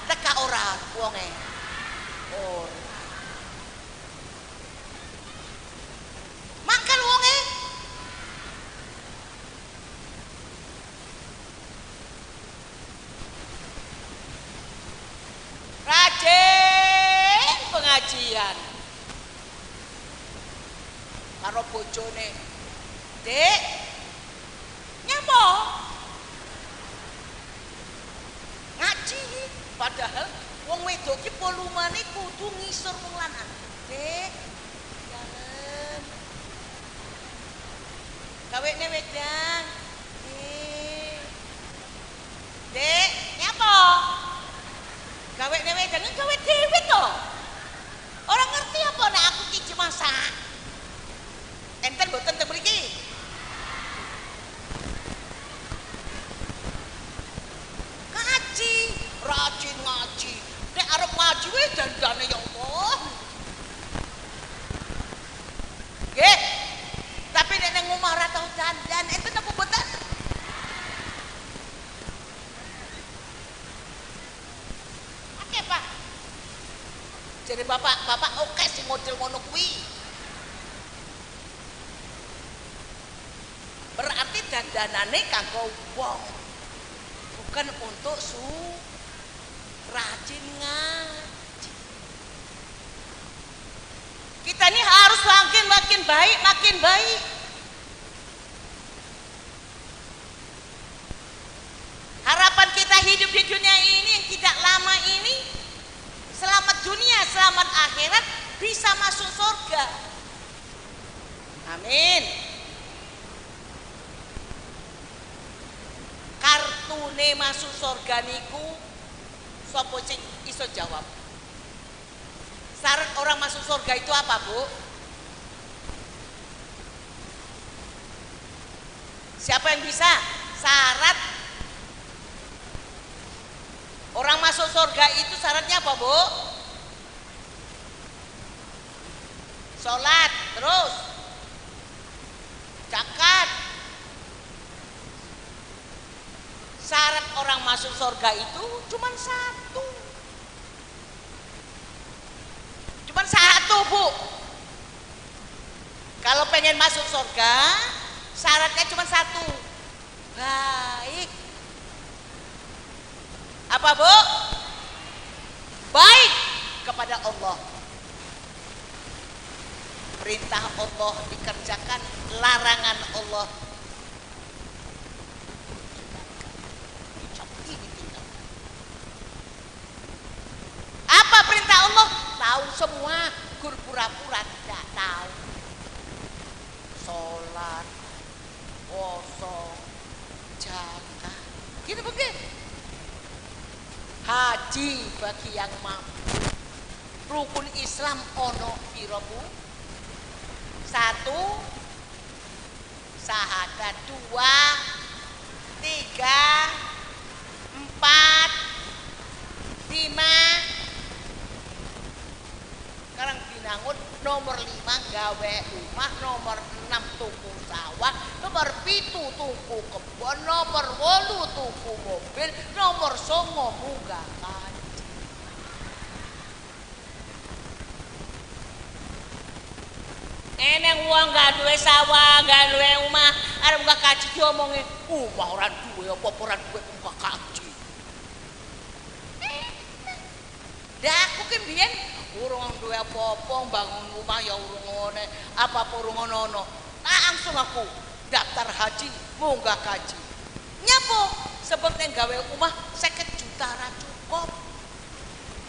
S7: Teka ora wonge? Ora. Mangkel wonge. Rajin pengajian karo bojone. Dik, nyapa? Ngaji. Padahal wong wedok ki volumane kudu ngisor wong lanang. Dik, dalem. Gawekne wedang. Dik. Dik, nyapa? Gawekne wedang gawe dhewe to. Ora ngerti apa nek aku ki masak. Enten mboten teng mriki? Ngaji, rajin ngaji. Nek arep ngaji wis dandane ya Allah. Nggih. Tapi nek nang omah ora tau dandan, enten apa mboten? Oke, Pak. Jadi bapak, bapak oke sing model ngono kuwi. Berarti dandanane kanggo wong, bukan untuk su rajin ngaji. Kita ini harus makin baik, makin baik. Harapan kita hidup di dunia ini yang tidak lama ini, selamat dunia, selamat akhirat, bisa masuk surga. Amin. Kartune masuk surga niku sapa sing iso jawab? Syarat orang masuk surga itu apa, Bu? Siapa yang bisa? Syarat orang masuk surga itu syaratnya apa, Bu? Sholat, terus zakat. Syarat orang masuk surga itu cuma satu. Cuma satu, Bu. Kalau pengen masuk surga, syaratnya cuma satu. Baik. Apa, Bu? Baik kepada Allah. Perintah Allah dikerjakan, larangan Allah ditinggalkan. Apa perintah Allah? Tahu semua, gur pura-pura tidak tahu. Sholat, puasa, zakat, gitu begitu. Haji bagi yang mampu. Rukun Islam ono piro, Bu? 1, syahadat, 2, 3, 4, 5. Sekarang Binangun nomor 5 gawe rumah, nomor 6 tuku sawah, nomor 7 tuku kebon, nomor 8 tuku mobil, nomor 9 munggah kaji. Eneng wong gak duwe sawah, gak duwe omah, arep munggah kaji diomongi, omah ora duwe apa-apa, ora duwe munggah kaji. Lah aku ki mbiyen urung duwe apa-apa, bangun omah ya urung ngene, apa-apa urung ngono. Langsung aku daftar haji, munggah kaji. Nyapo? Sebab nek gawe omah 50 juta ra cukup.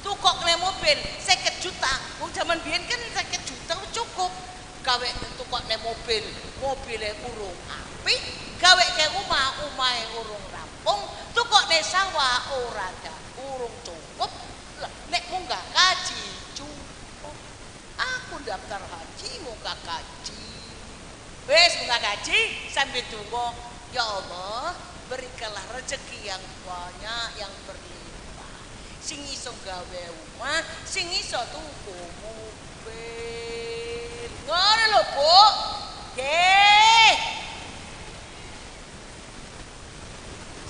S7: Tukokne mobil 50 juta. Wong jaman biyen kan 50 juta cukup. Gawe tukokne mobil, mobile urung apik, gaweke omah, omahe urung rampung, tukokne sawah ora urung cukup. Lah nek munggah kaji cukup. Aku daftar haji munggah kaji. Wis munggah kaji sambil tunggu, ya Allah, berikanlah rezeki yang banyak, yang berlimpah. Sing iso gawe omah, sing iso tuku mobil. Ngono lho, Bu. Nggih.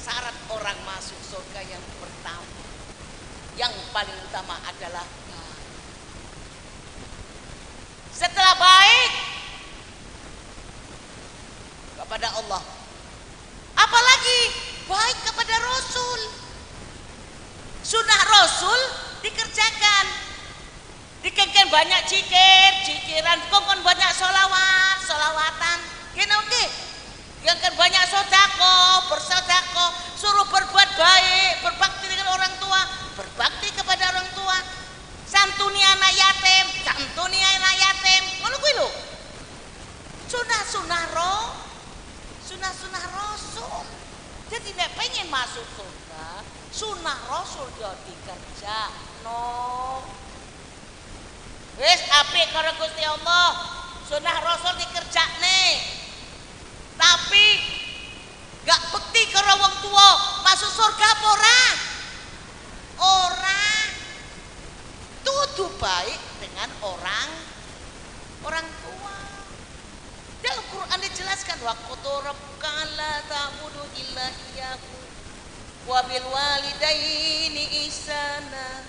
S7: Syarat orang masuk surga yang pertama, yang paling utama adalah baik. Setelah baik kepada Allah, apalagi baik kepada Rasul. Sunnah Rasul dikerjakan. Dikengken banyak zikir, zikiran, kongkon banyak sholawat, sholawatan. Gini oke. Dikengken banyak sodako, bersodako, suruh berbuat baik, berbakti dengan orang tua, berbakti kepada orang tua. Santuni anak yatim, santuni anak yatim. Ngono kuwi lho. Sunah-sunah sunah-sunah Rasul. Jadi nek pengen masuk surga, sunah Rasul yo dikerjakno. Wis apik karo Gusti Allah, sunah Rasul dikerjakne. Tapi gak bekti karo wong tua, masuk surga apa ora? Ora. Tudu baik dengan orang tua. Dalam Quran dijelaskan wa qad rabbuka la ta'budu illa iyyahu wa bil walidaini ihsana.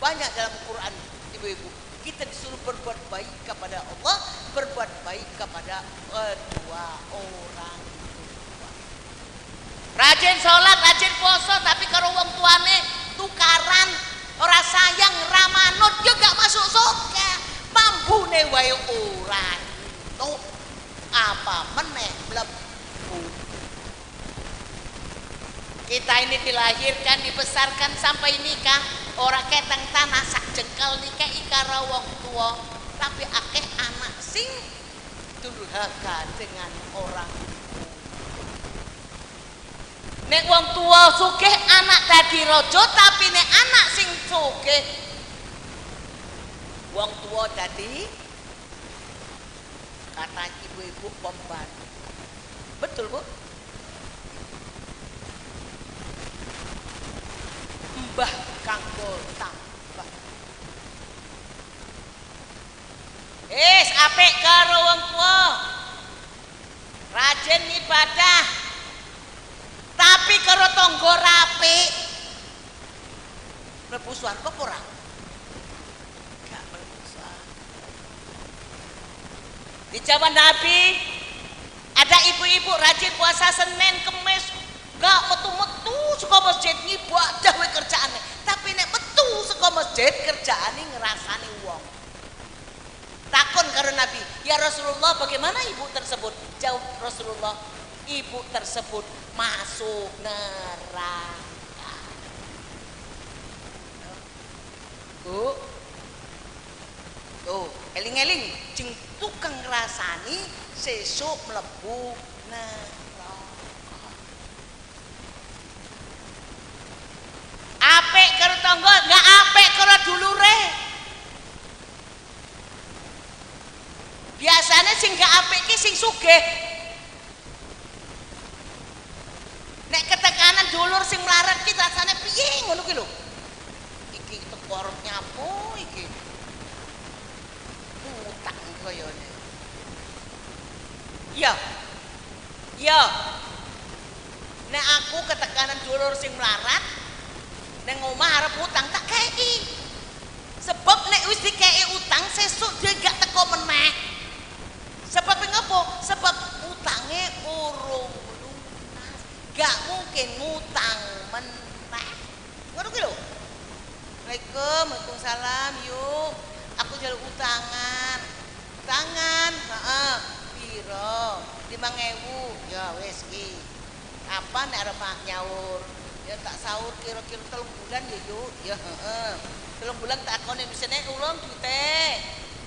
S7: Banyak dalam Quran, ibu-ibu. Kita disuruh berbuat baik kepada Allah, berbuat baik kepada kedua orang tua. Rajin sholat, rajin puasa, tapi kalau wong tuane tukaran, ora sayang, ramanut, ya gak masuk surga. Mambune wae ora entuk, apa meneh mlebu. Kita ini dilahirkan, dibesarkan sampai nikah, ora ketang tanah sak jengkal nikah karo wong tua, tapi akeh anak sing durhaka dengan orang tua. Nek wong tua sugih anak dadi raja, tapi nek anak sing sugih wong tua dadi, kata ibu-ibu, pembantu. Betul, Bu? Mbah kanggo tambah. Wis apik karo wong tua, rajin ibadah, tapi karo tangga rapik, mlebu swarga apa ora? Gak mlebu swarga. Di zaman Nabi ada ibu-ibu rajin puasa Senin Kemis, gak metu-metu saka masjid ngibadah wae kerjaane, tapi nek metu saka masjid kerjaane ngrasani wong. Takon karo Nabi, ya Rasulullah, bagaimana ibu tersebut? Jawab Rasulullah, ibu tersebut masuk neraka. Bu, tuh, eling-eling, jeng tukang ngrasani sesuk mlebu neraka. Apik karo tangga, enggak apik karo dulure. Biasanya sing gak apik ki sing sugih. Nek ketekanan dulur sing melarat ki rasane piye ngono ki lho. Iki teko arep nyapu iki. Utang koyone. Iya. Iya. Nek aku ketekanan dulur sing melarat nang omah arep utang tak kei. Sebab nek wis dikei utang sesuk dia gak teko meneh. Sebab ngopo? Sebab utange urung lunas. Gak mungkin ngutang meneh. Ngono kuwi lho. Assalamualaikum, waalaikumsalam, yuk. Aku njaluk utangan. Utangan, heeh. Piro? 5.000. Ya wis iki. Kapan nek arep nyaur? Ya tak sahur kira-kira 3 bulan ya yuk. Ya heeh. 3 bulan tak takoni misene ulung duite.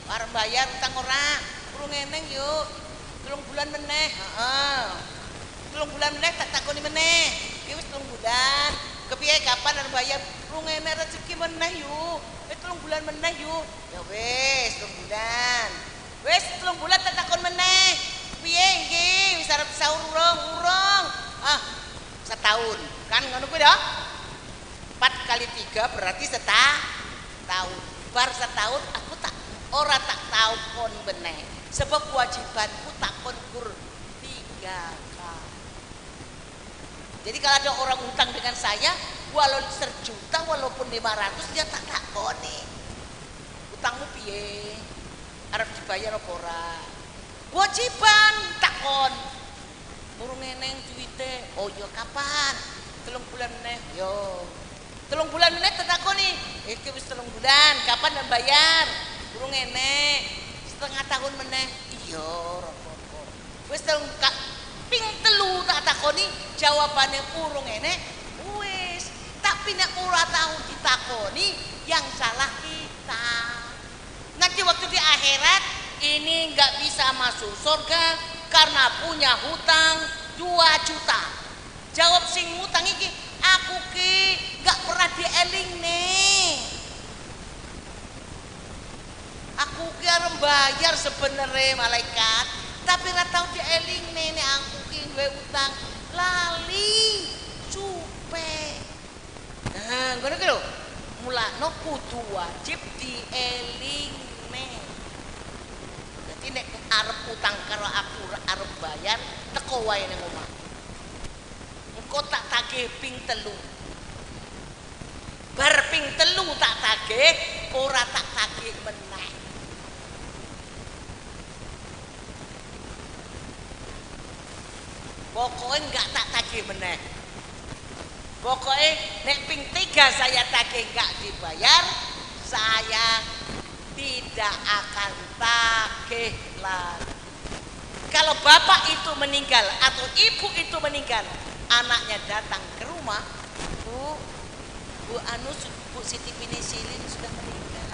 S7: Arep bayar utang ora? Urung eneng yuk. 3 bulan meneh. Heeh. 3 bulan meneh tak takoni meneh. Iki wis 3 bulan. Kepiye kapan arep bayar? Urung enek rezeki meneh yuk. Wis 3 bulan meneh yuk. Ya wis 3 bulan. Wis 3 bulan tak takon meneh. Piye iki? Wis arep sahur urung? Urung. Ah, setahun. Kan ngono kuwi dah. 4 kali 3 berarti setahun. Bar setahun aku tak ora tak takon meneh. Sebab kewajibanku takon kur 3 kali. Jadi kalau ada orang utang dengan saya, walau 1 juta walaupun 500 dia tak takoni. Utangmu piye? Arep dibayar apa ora? Kewajiban takon. Urung eneng duwite. Oh ya kapan? 3 bulan meneh. Yo. 3 bulan meneh takoni. Iki wis 3 bulan, kapan dan bayar? Urung enek. 1,5 tahun meneh. Iya, ora apa-apa. Wis ping 3 tak takoni, jawabane urung enek. Wis, tapi nek ora tau ditakoni, yang salah kita. Nanti waktu di akhirat ini nggak bisa masuk surga karena punya hutang 2 juta. Jawab sing ngutang iki, aku ki nggak pernah dielingne. Aku ki arep bayar sebenere malaikat, tapi ora tau dielingne nek aku ki duwe utang lali supe. Nah, ngono ki lho. Mulakno kudu wajib dielingne. Dadi nek arep utang karo aku arep bayar, teko wae ning omah. Engko tak tagih ping 3. Bar ping 3 tak tagih, ora tak tagih meneh. Pokoknya enggak tak tagih meneh. Pokoknya nek ping 3 saya tagih enggak dibayar, saya tidak akan tagih lagi. Kalau bapak itu meninggal atau ibu itu meninggal, anaknya datang ke rumah, Bu, Bu Anu, Bu Siti Pinisilin sudah meninggal.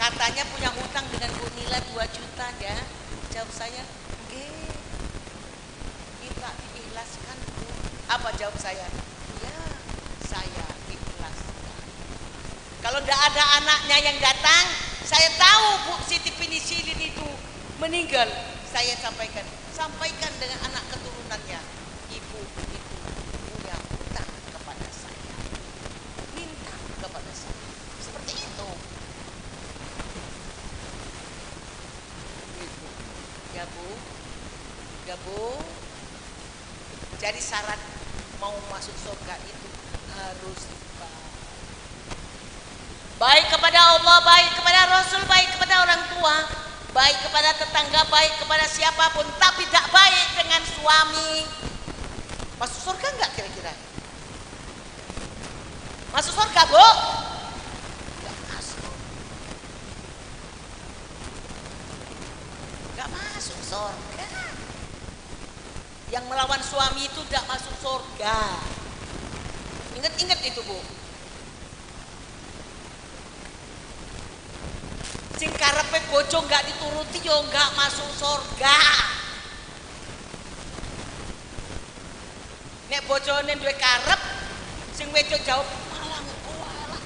S7: Katanya punya hutang dengan Bu Nila 2 juta ya. Jawab saya, nggih. Minta diikhlaskan, Bu. Apa jawab saya? Ya, saya ikhlaskan. Kalau tidak ada anaknya yang datang, saya tahu Bu Siti Pinisilin itu meninggal, saya sampaikan, sampaikan dengan anak keturunannya, ibu itu punya hutang kepada saya, minta kepada saya, seperti itu. Gitu. Ya Bu, ya Bu. Jadi syarat mau masuk surga itu harus baik. Baik kepada Allah, baik kepada Rasul, baik kepada orang tua, baik kepada tetangga, baik kepada siapapun, tapi tidak baik dengan suami. Masuk surga enggak kira-kira? Masuk surga, Bu? Enggak masuk. Enggak masuk surga. Yang melawan suami itu tidak masuk surga. Ingat-ingat itu, Bu. Sing karepe bojo enggak dituruti yo enggak masuk surga. Nek bojone duwe karep, sing wedok jawab malah alah.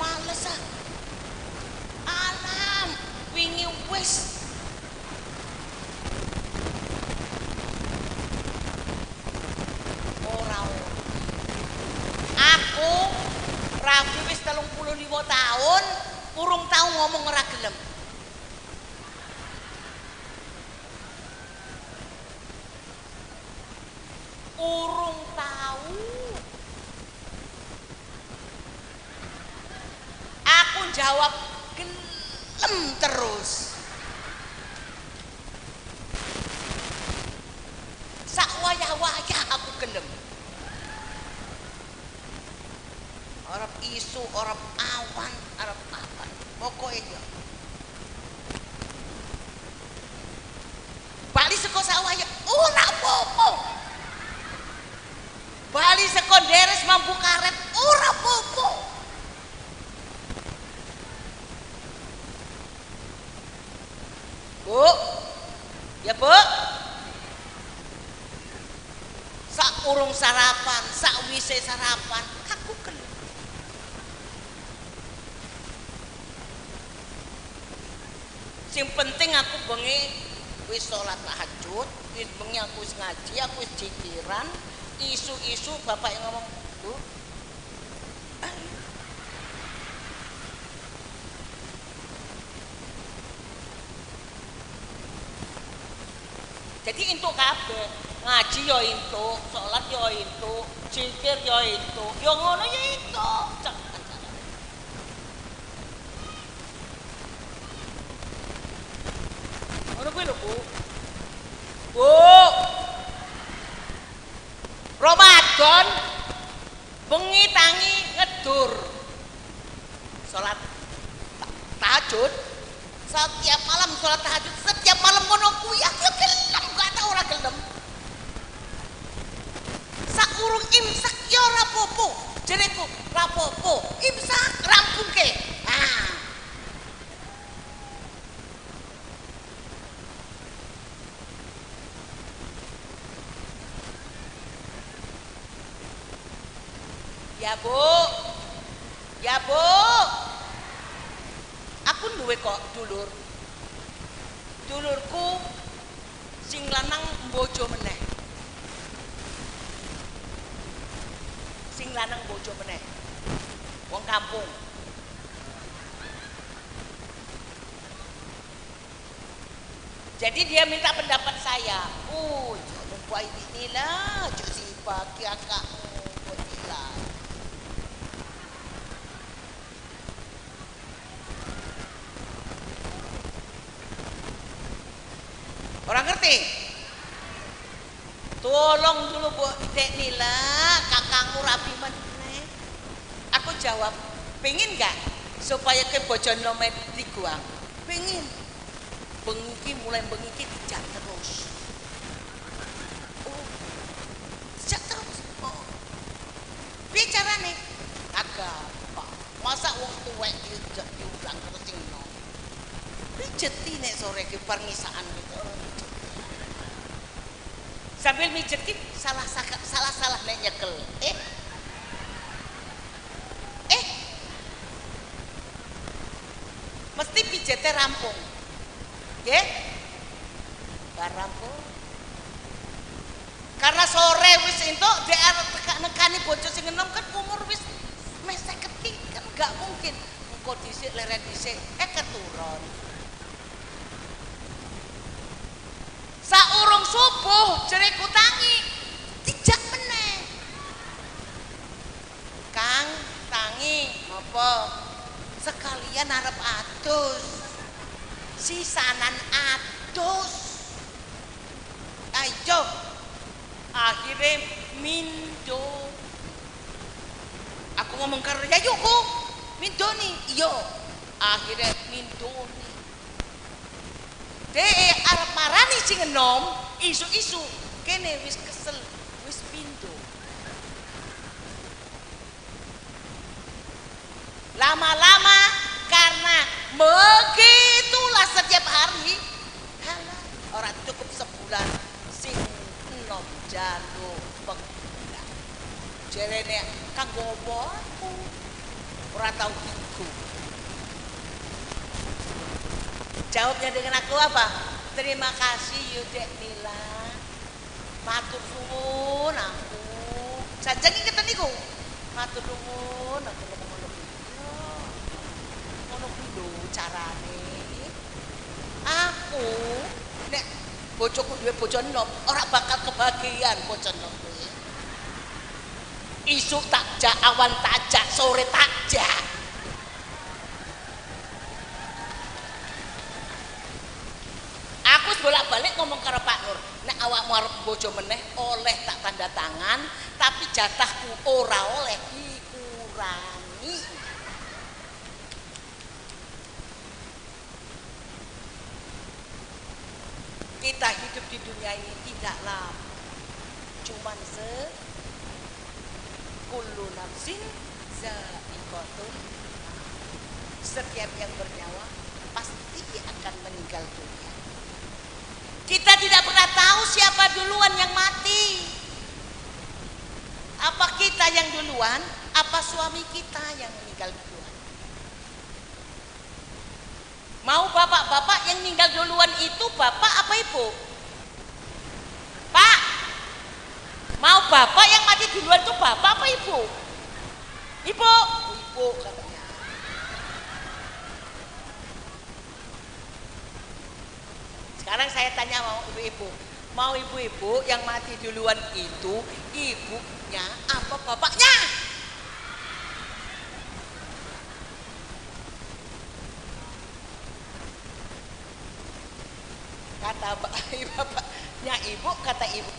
S7: Males ah. Alam, wingi wis. Ora. Aku rabi wis 35 tahun, urung tau ngomong ora gelem. Urung tau. Aku jawab gelem terus. Sak wayah-wayah aku gelem. Arep isu, arep awan, arep apa. Pokoknya ya. Bali saka sawah ya ora apa-apa. mambu karet ora apa-apa. Bu. Ya, Bu. Sak urung sarapan, sak wise sarapan, aku gelem. Sing penting aku bengi wis salat tahajud, wis bengi aku wis ngaji, aku wis jikiran, isu-isu bapak yang ngomong, "Bu, ayo." Jadi entuk kabeh, ngaji ya entuk, salat ya entuk, zikir ya entuk, ya ngono ya entuk. Ngono kuwi lho, Bu. Bu. Ramadan bengi tangi ngedur. Salat tahajud setiap malam, salat tahajud setiap malam ngono kuwi aku gelem, gak tau ora gelem. Sakurung imsak ya ora apa-apa. Jereku ora apa-apa, imsak rampungke. Ah. Ya Bu, ya Bu, aku duwe kok dulur, dulurku sing lanang bojo meneh, sing lanang bojo meneh, wong kampung. Jadi dia minta pendapat saya, oh, jangan ini lah, cuci pagi akakmu. Orang ngerti? Tolong dulu Bu Dek Nila, kakangmu rabi meneh. Aku jawab, pengin gak supaya ke bojo nome diguang? Pengin. Bengi iki mulai bengi iki dijak terus. Oh. Dijak terus. Oh. Piye carane? Agak apa? Masa wong tuwek dijak diulang terus sing enom. Pijeti nek sore ki bar ngisaan gitu. Sambil mijet ki salah-salah nek nyekel. Mesti pijete rampung. Nggih? Bar rampung. Karena sore wis entuk dek arep nekani bojo sing enom kan umur wis meh 50 kan gak mungkin. Engko dhisik leren dhisik keturun. Saurung subuh jereku tangi dijak meneh. Kang tangi apa? Sekalian arep adus. Sisanan adus. Ayo. Akhirnya mindo. Aku ngomong karo yayuku, mindoni. Iya. Akhirnya mindoni. Dek arep marani sing enom, isu-isu kene wis kesel, wis pindo. Lama-lama karena begitulah setiap hari, halah ora cukup sebulan sing enom jaluk pengguna. Jerene kanggo opo aku? Ora tau digo. Jawabnya dengan aku apa? Terima kasih Yudek Nila. Matur suwun aku. Sajane ngeten niku. Matur nuwun aku ngomong ngono kuwi. Ngono kuwi lho carane. Aku nek bojoku duwe bojo enom, ora bakal kebagian bojo enom kuwi. Isuk takjak, awan takjak, sore takjak. Bolak-balik ngomong karo Pak Nur, nek awakmu arep bojo meneh oleh tak tanda tangan, tapi jatahku ora oleh dikurangi. Kita hidup di dunia ini tidak lama, cuman Kullu nafsin za'iqatul. Setiap yang bernyawa pasti akan meninggal dunia. Kita tidak pernah tahu siapa duluan yang mati. Apa kita yang duluan, apa suami kita yang meninggal duluan. Mau bapak-bapak yang meninggal duluan itu bapak apa ibu? Pak, mau bapak yang mati duluan itu bapak apa ibu? Ibu, ibu katanya. Sekarang saya tanya mau ibu-ibu, mau ibu-ibu yang mati duluan itu ibunya apa bapaknya? Kata bapaknya ibu, kata ibu,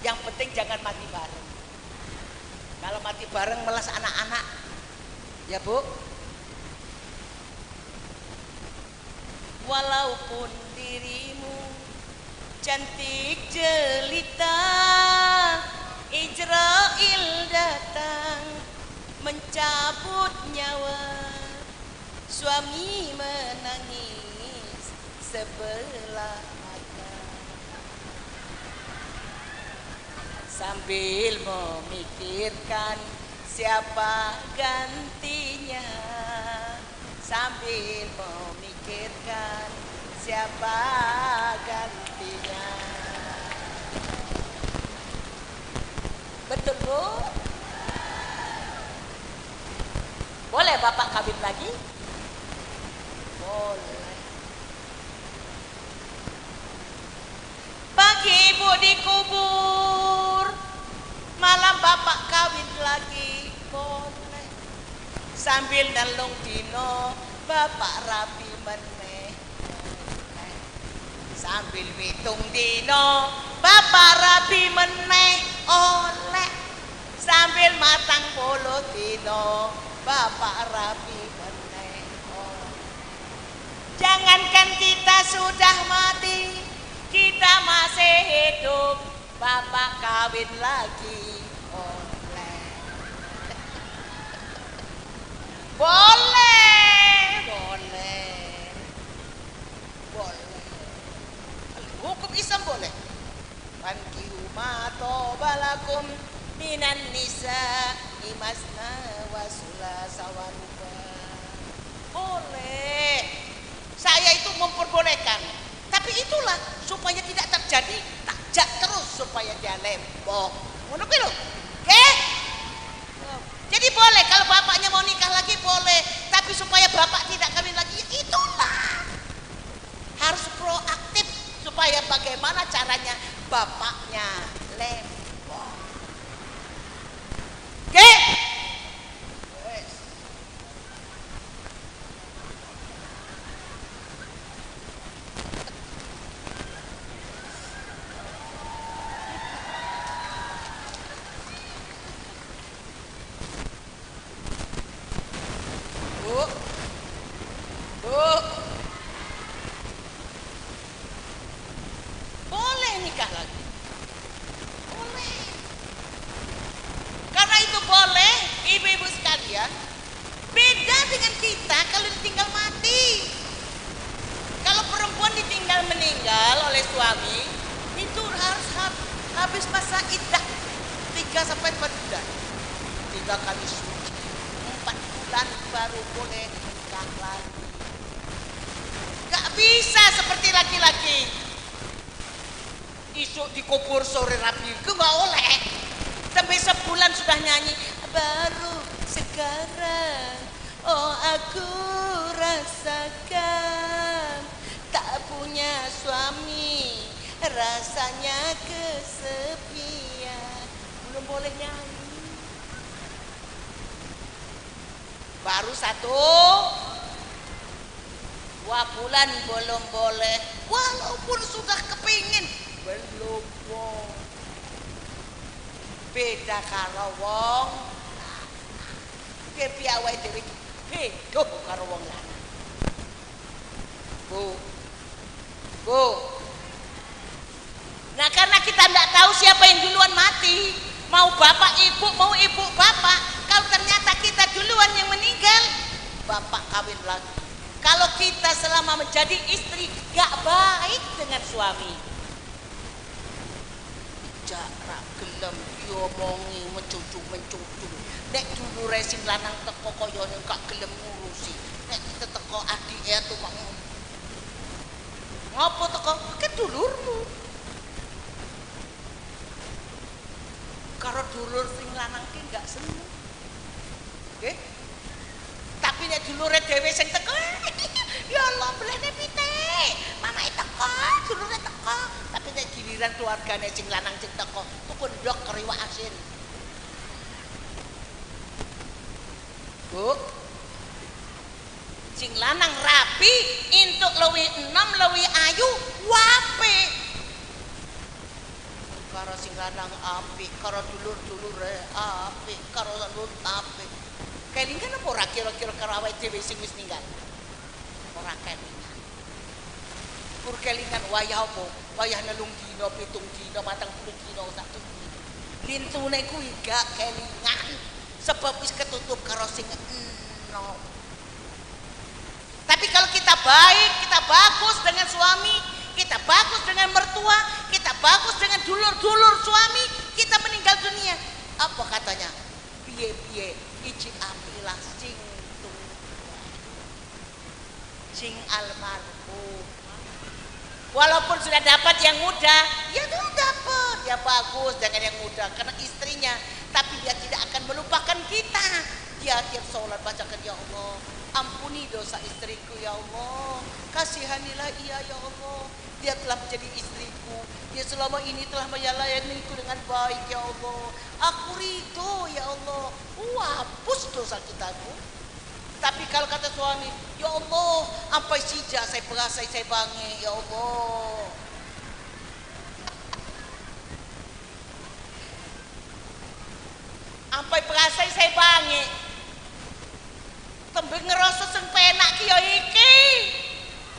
S7: yang penting jangan mati bareng. Kalau mati bareng melas anak-anak, ya Bu. Walaupun dirimu cantik jelita, Ijrail datang mencabut nyawa. Suami menangis sebelah mata sambil memikirkan siapa gantinya, sambil memikirkan siapa gantinya. Betul Bu? Boleh bapak kawin lagi? Boleh. Pagi ibu dikubur, malam bapak kawin lagi. Boleh. Sambil nelung dino bapak rapi meneh. Sambil witung dino bapak rapi meneh oleh. Sambil matang puluh dino bapak rapi meneh oleh. Jangankan kita sudah mati, kita masih hidup, bapak kawin lagi oleh. Boleh, boleh, boleh. Hukum Islam boleh. Fankihu ma toba lakum minan nisa masna wa sulasa wa ruba. Boleh. Saya itu memperbolehkan. Tapi itulah supaya tidak terjadi takjak terus supaya dia lembok. Ngono kuwi lho. Oke? Jadi boleh kalau bapaknya mau nikah lagi boleh, tapi supaya bapak tidak kawin lagi, itulah harus proaktif supaya bagaimana caranya bapaknya lembok. Oke? Bu, boleh nikah lagi, boleh. Karena itu boleh, ibu-ibu sekalian. Beda dengan kita kalau ditinggal mati. Kalau perempuan ditinggal meninggal oleh suami, itu harus habis masa iddah 3 sampai 4 bulan, 3 kali suci, 4 bulan baru boleh nikah lagi. Gak bisa seperti laki-laki. Isuk dikubur sore rapi, itu gak oleh. Sampai sebulan sudah nyanyi, baru sekarang oh aku rasakan tak punya suami rasanya kesepian. Belum boleh nyanyi. Baru 1-2 bulan belum boleh, walaupun sudah kepingin belum boleh. Beda karo wong piye awake dhewe beda karo wong lanang. Bu, Bu. Nah, karena kita tidak tahu siapa yang duluan mati, Mau bapak ibu, mau ibu bapak, kalau ternyata kita duluan yang meninggal, bapak kawin lagi. Kalau kita selama menjadi istri gak baik dengan suami, jarak gelem diomongi mencucu-mencucu. Nek dulure sing lanang teko kayane gak gelem ngurusi. Nek teko adike tuh ngopo teko ke dulurmu. Karo dulur sing lanang ki gak seneng. Nggih. Tapi nek dulure dhewe sing teko, ya Allah belene pitik. Mamae teko, dulure teko. Tapi nek giliran keluargane sing lanang sing teko, tuku ndok keriwak asin. Bu. Sing lanang rapi, entuk luwih enom, luwih ayu, apik. Karo sing lanang apik, karo dulur-dulure apik, karo lur apik. Kelingan apa ora kira-kira karo awake dhewe sing wis ninggal? Ora kelingan. Pur kelingan wayah apa? Wayah 8 dina, 7 dina, 40 dina, 1 dina. Lintune kuwi gak kelingan sebab wis ketutup karo sing enom. Tapi kalau kita baik, kita bagus dengan suami, kita bagus dengan mertua, kita bagus dengan dulur-dulur suami, kita meninggal dunia. Apa katanya? Piye-piye iji apilah sing tua, sing almarhum. Walaupun sudah dapat yang muda, ya sudah dapat, ya bagus dengan yang muda karena istrinya, tapi dia tidak akan melupakan kita. Dia tiap sholat bacakan, ya Allah, ampuni dosa istriku ya Allah, kasihanilah ia ya Allah, dia telah menjadi istriku, dia selama ini telah melayaniku dengan baik ya Allah, aku ridho ya Allah. Hapus dosa kita bu. Tapi kalau kata suami, ya Allah, sampai sijak saya perasai saya bangi ya Allah. Sampai perasai saya bangi. Tembe ngerasa sing penak ki ya iki.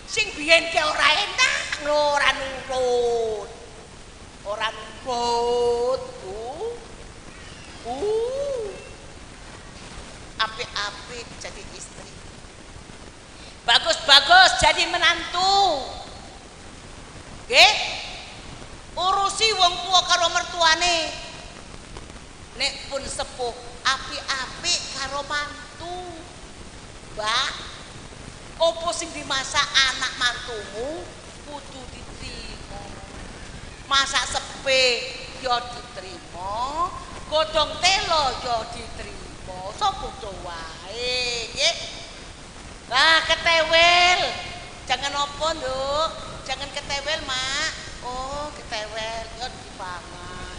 S7: Sing biyen ki ora enak, ora nurut. Ora nurut, Bu. Apik-apik jadi istri. Bagus-bagus jadi menantu. Nggih? Urusi wong tua karo mertuane. Nek pun sepuh, apik-apik karo mantu. Mbak, opo sing dimasak anak mantumu kudu diterima. Masak sepe ya diterima, godhong telo ya diterima. Sapa wae, nggih. Nah, ketewel. Jangan opo, Nduk. Jangan ketewel, Mak. Oh, ketewel ya dipangan.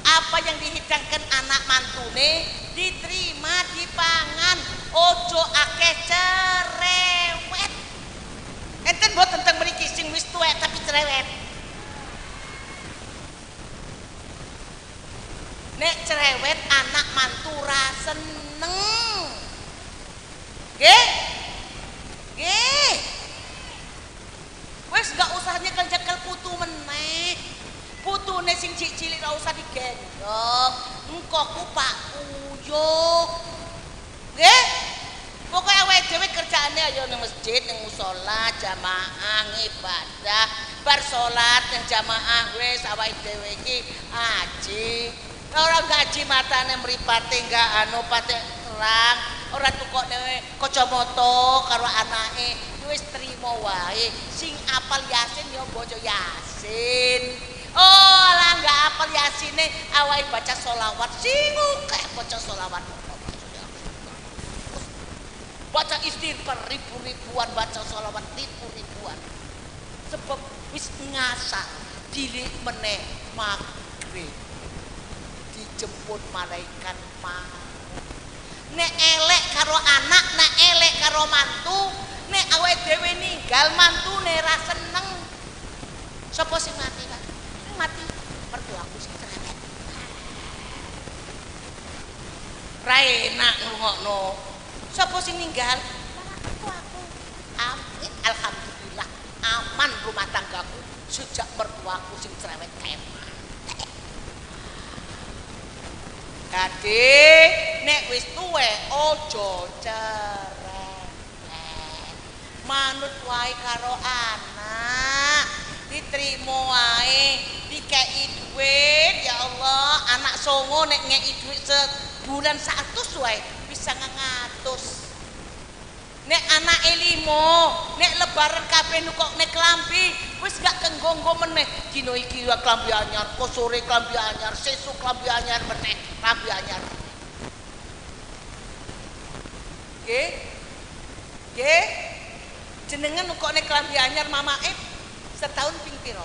S7: Apa yang dihidangkan anak mantune diterima, dipangan. Ojo akeh cerewet. Enten mboten teng mriki sing wis tuwek tapi cerewet? Nek cerewet anak mantu ra seneng. Nggih? Nggih. Wis gak usah nyekel-nyekel putu meneh. Putune sing cilik-cilik ora usah digendong. Engko ku Pak Uyuh. Nggih? Pokoke awake dhewe kerjaane ayo nang masjid, nang musala, jamaah ngibadah, bar salat nang jamaah wis awake dhewe iki ngaji. Ora ngaji matane mripate enggak anu pate terang, ora tukokne kacamata karo anake, wis trimo wae. Sing apal Yasin ya maca Yasin. Oh, lah enggak apal Yasine awake baca sholawat sing akeh maca sholawat. Baca istighfar ribu-ribuan, baca sholawat ribu-ribuan. Sebab wis ngasar dilik meneh maghrib dijemput malaikat maut. Nek elek karo anak, nek elek karo mantu, nek awake dhewe ninggal mantune ra seneng. Sapa sing mati, Pak? Sing mati mertuaku sing cerewet. Ra enak ngrungokno. Sapa sing ninggal? Mertuaku. Amin, alhamdulillah aman rumah tanggaku sejak mertuaku sing cerewet kae. Dadi nek wis tuwek aja cerewet. Manut wae karo anak, diterima wae, dikei duit. Ya Allah, anak songo nek ngeki duit sebulan 100 wae bisa 900. Nek anake 5, nek lebaran kabeh nukokne klambi, wis gak kenggo-nggo meneh. Dino iki klambi anyar, kok sore klambi anyar, sesuk klambi anyar meneh, klambi anyar. Nggih? Nggih? Jenengan nukokne klambi anyar mamake setahun ping pira?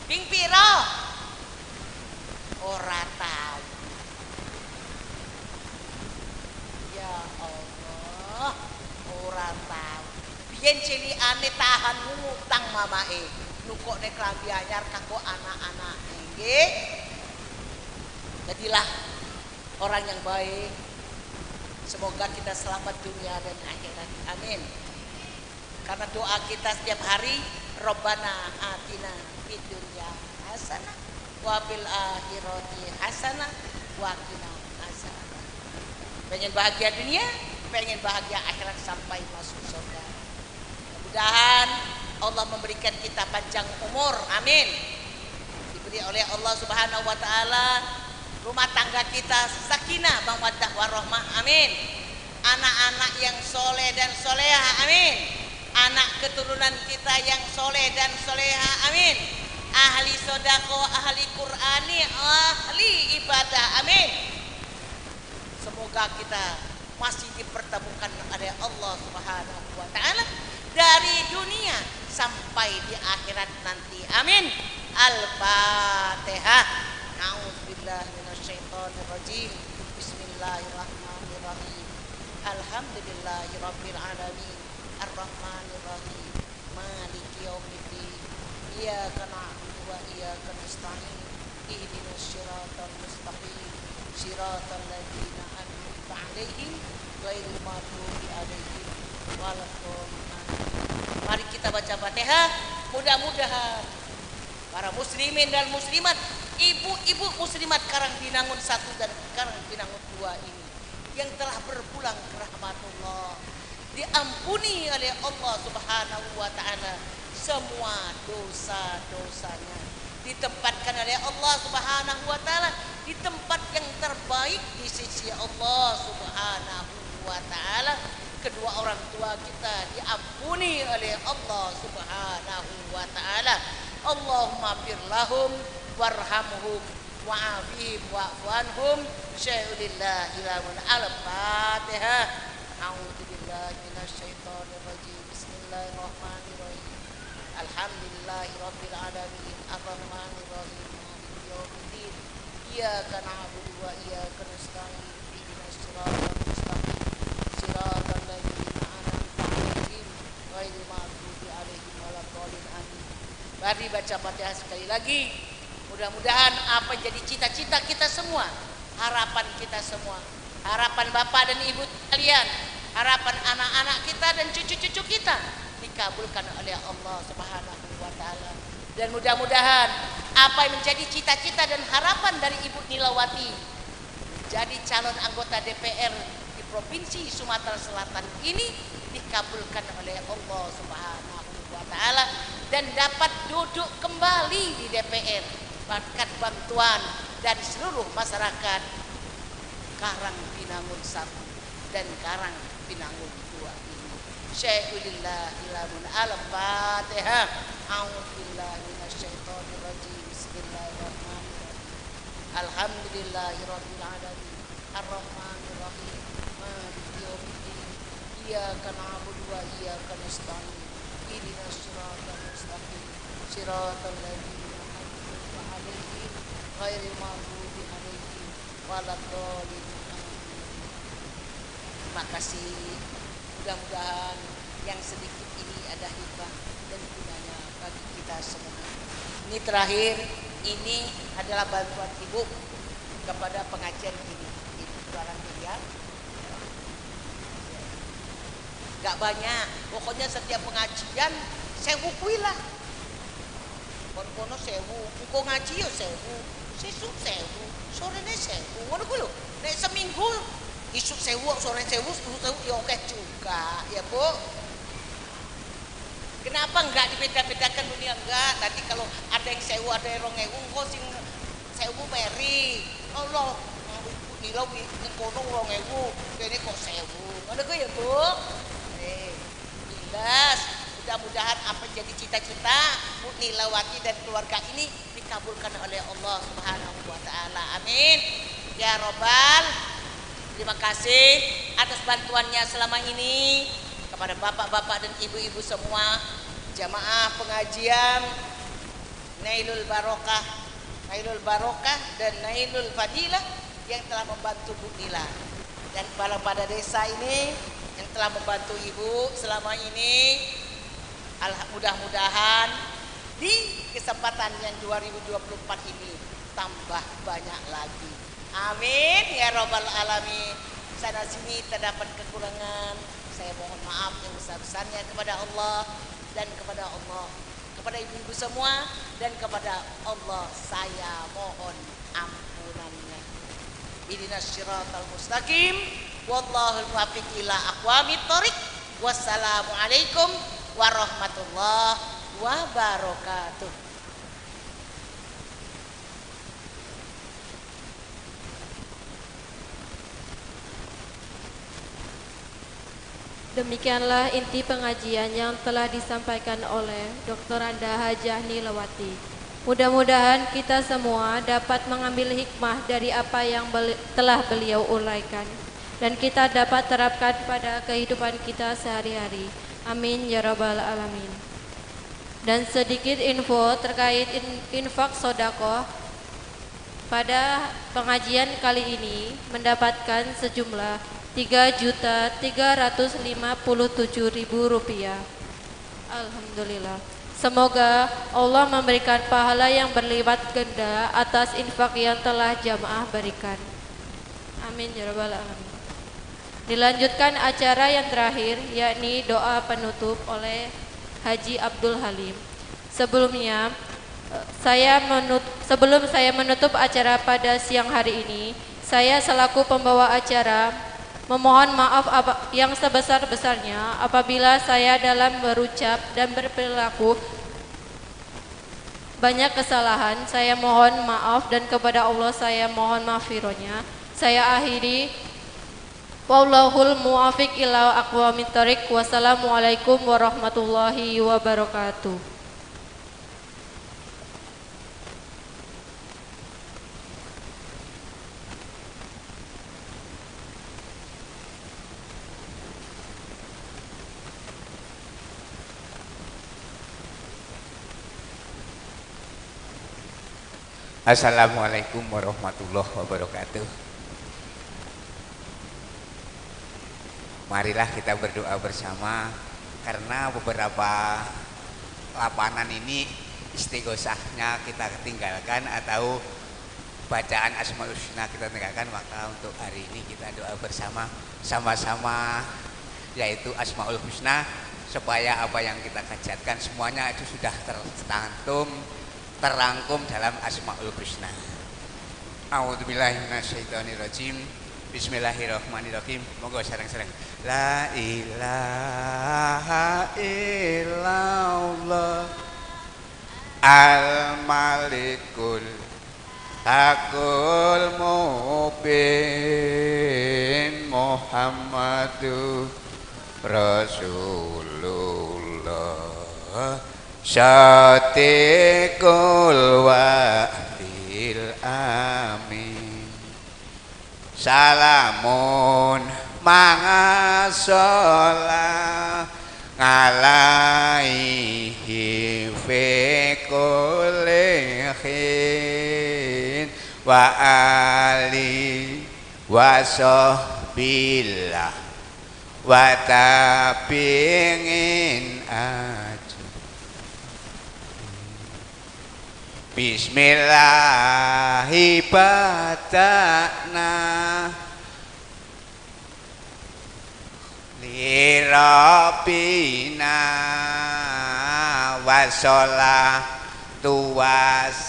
S7: Ping pira? Ora tau. Ya Allah, ora tau. Biyen cilikane tahan ngutang mamake, nukokne klambi anyar kanggo anak-anake. Nggih. Jadilah orang yang baik. Semoga kita selamat dunia dan akhirat. Amin. Karena doa kita setiap hari, Rabbana atina fid dunya hasanah wa fil akhirati hasanah wa qina azabannar. Pengen bahagia dunia, pengen bahagia akhirat sampai masuk surga. Mudah-mudahan Allah memberikan kita panjang umur. Amin. Diberi oleh Allah Subhanahu wa taala rumah tangga kita sakinah mawaddah warahmah. Amin. Anak-anak yang soleh dan soleha. Amin. Anak keturunan kita yang soleh dan soleha. Amin. Ahli sodako, ahli Qur'ani, ahli ibadah. Amin. Semoga kita masih dipertemukan oleh Allah Subhanahu wa taala dari dunia sampai di akhirat nanti. Amin. Al-Fatihah. A'udzubillahi minasyaitonirrajim. Bismillahirrahmanirrahim. Alhamdulillahirabbil alamin. Arrahmanirrahim. Maliki yaumiddin. Iyyaka na'budu wa iyyaka nasta'in. Ihdinas siratal mustaqim. Siratal ladzina an'amta 'alaihim ghairil maghdubi 'alaihim waladdallin. Mari kita baca Fatihah. Mudah-mudahan para muslimin dan muslimat, ibu-ibu muslimat Karangbinangun 1 dan Karangbinangun 2 ini yang telah berpulang ke rahmatullah, diampuni oleh Allah Subhanahu wa taala semua dosa-dosanya, ditempatkan oleh Allah Subhanahu wa taala di tempat yang terbaik di sisi Allah Subhanahu wa taala. Kedua orang tua kita diampuni oleh Allah Subhanahu wa taala. Allahumma fir lahum warhamhum wa'afihim wa'fu anhum. Syai'ulillahi lamun. Al-Fatihah. A'udzubillahi minasyaitonirrajim. Bismillahirrahmanirrahim. Alhamdulillahirabbil alamin. Arrahmanirrahim. Maliki yaumiddin. Iyyaka na'budu wa iyyaka nasta'in. Ihdinas siratal mustaqim. Siratal ladzina an'amta 'alaihim ghairil maghdubi 'alaihim waladdallin. Amin. Mari baca Fatihah sekali lagi. Mudah-mudahan apa jadi cita-cita kita semua, harapan kita semua, harapan bapak dan ibu kalian, harapan anak-anak kita dan cucu-cucu kita dikabulkan oleh Allah Subhanahu wa taala. Dan mudah-mudahan apa yang menjadi cita-cita dan harapan dari Ibu Nilawati jadi calon anggota DPR di Provinsi Sumatera Selatan ini dikabulkan oleh Allah Subhanahu wa taala dan dapat duduk kembali di DPR berkat bantuan dari seluruh masyarakat Karangbinangun 1 dan Karangbinangun 2 ini. Syai'ulillahi lamun. Al-Fatihah. A'udzubillahi minasyaitonirrajim. Bismillahirrahmanirrahim. Alhamdulillahirabbil alamin. Arrahmanirrahim. Maliki yaumiddin. Iyyaka na'budu wa iyyaka nasta'in. Ihdinas siratal mustaqim. Siratal ladzina an'amta 'alaihim ghairil maghdubi 'alaihim waladdallin. Terima kasih. Mudah-mudahan yang sedikit ini ada hikmah dan gunanya bagi kita semua. Ini terakhir, ini adalah bantuan ibu kepada pengajian ini. Ibu kurang ya. Gak banyak, pokoknya setiap pengajian saya lah. Kono 1000, engko ngaji ya 1000, sesuk 1000, sorene 1000. Ngono kuwi lho. Nek seminggu isuk 1000, sore 1000, 1000 ya oke juga, ya Bu. Kenapa enggak dibeda-bedakan dunia enggak? Tadi kalau ada yang 1000, ada yang 2000, engko sing 1000 meri. Allah, Ibu Nila ning kono 2000, kene kok 1000. Ngono kuwi ya, Bu. Jelas. Mudah-mudahan apa yang jadi cita-cita Bu Nilawati dan keluarga ini dikabulkan oleh Allah Subhanahu wa taala. Amin. Ya Robbal. Terima kasih atas bantuannya selama ini kepada bapak-bapak dan ibu-ibu semua jamaah pengajian Nailul Barokah, Nailul Barokah dan Nailul Fadilah yang telah membantu Bu Nila dan kepala pada desa ini yang telah membantu ibu selama ini. Mudah-mudahan di kesempatan yang 2024 ini tambah banyak lagi. Amin ya robbal alamin. Sana sini terdapat kekurangan, saya mohon maaf yang besar-besarnya kepada Allah dan kepada Allah, kepada ibu-ibu semua dan kepada Allah saya mohon ampunannya. Ihdinas siratal mustaqim, wallahul muwaffiq ila aqwamit thoriq. Wassalamualaikum warahmatullahi wabarakatuh.
S3: Demikianlah inti pengajian yang telah disampaikan oleh Dr. Anda Hajah Nilawati. Mudah-mudahan kita semua dapat mengambil hikmah dari apa yang telah beliau uraikan dan kita dapat terapkan pada kehidupan kita sehari-hari. Amin ya rabbal alamin. Dan sedikit info terkait infak sodakoh pada pengajian kali ini mendapatkan sejumlah Rp3.357.000. Alhamdulillah. Semoga Allah memberikan pahala yang berlipat ganda atas infak yang telah jamaah berikan. Amin ya rabbal alamin. Dilanjutkan acara yang terakhir, yakni doa penutup oleh Haji Abdul Halim. Sebelumnya, sebelum saya menutup acara pada siang hari ini, saya selaku pembawa acara memohon maaf yang sebesar-besarnya apabila saya dalam berucap dan berperilaku banyak kesalahan. Saya mohon maaf dan kepada Allah saya mohon maghfirahnya. Saya akhiri. Wallahul muwafiq ila aqwamit thoriq. Wassalamualaikum warahmatullahi wabarakatuh.
S8: Assalamualaikum warahmatullahi wabarakatuh. Marilah kita berdoa bersama, karena beberapa lapangan ini istighosahnya kita tinggalkan atau bacaan Asmaul Husna kita tinggalkan, maka untuk hari ini kita doa bersama sama-sama, yaitu Asmaul Husna, supaya apa yang kita kerjakan semuanya itu sudah tercantum, terangkum dalam Asmaul Husna. A'udzubillahi minasyaitonirrajim. Bismillahirrahmanirrahim. Monggo sareng-sareng. La ilaha illallah al-malikul hakul mubin Muhammadur Rasulullah Syatikul wa'dil amin. Salamun mangasola alaihi fi kulli khin wa ali wa sahbillah wa tabi'in ajma'in. Bismillahi bada'na li rabbina wa wassalam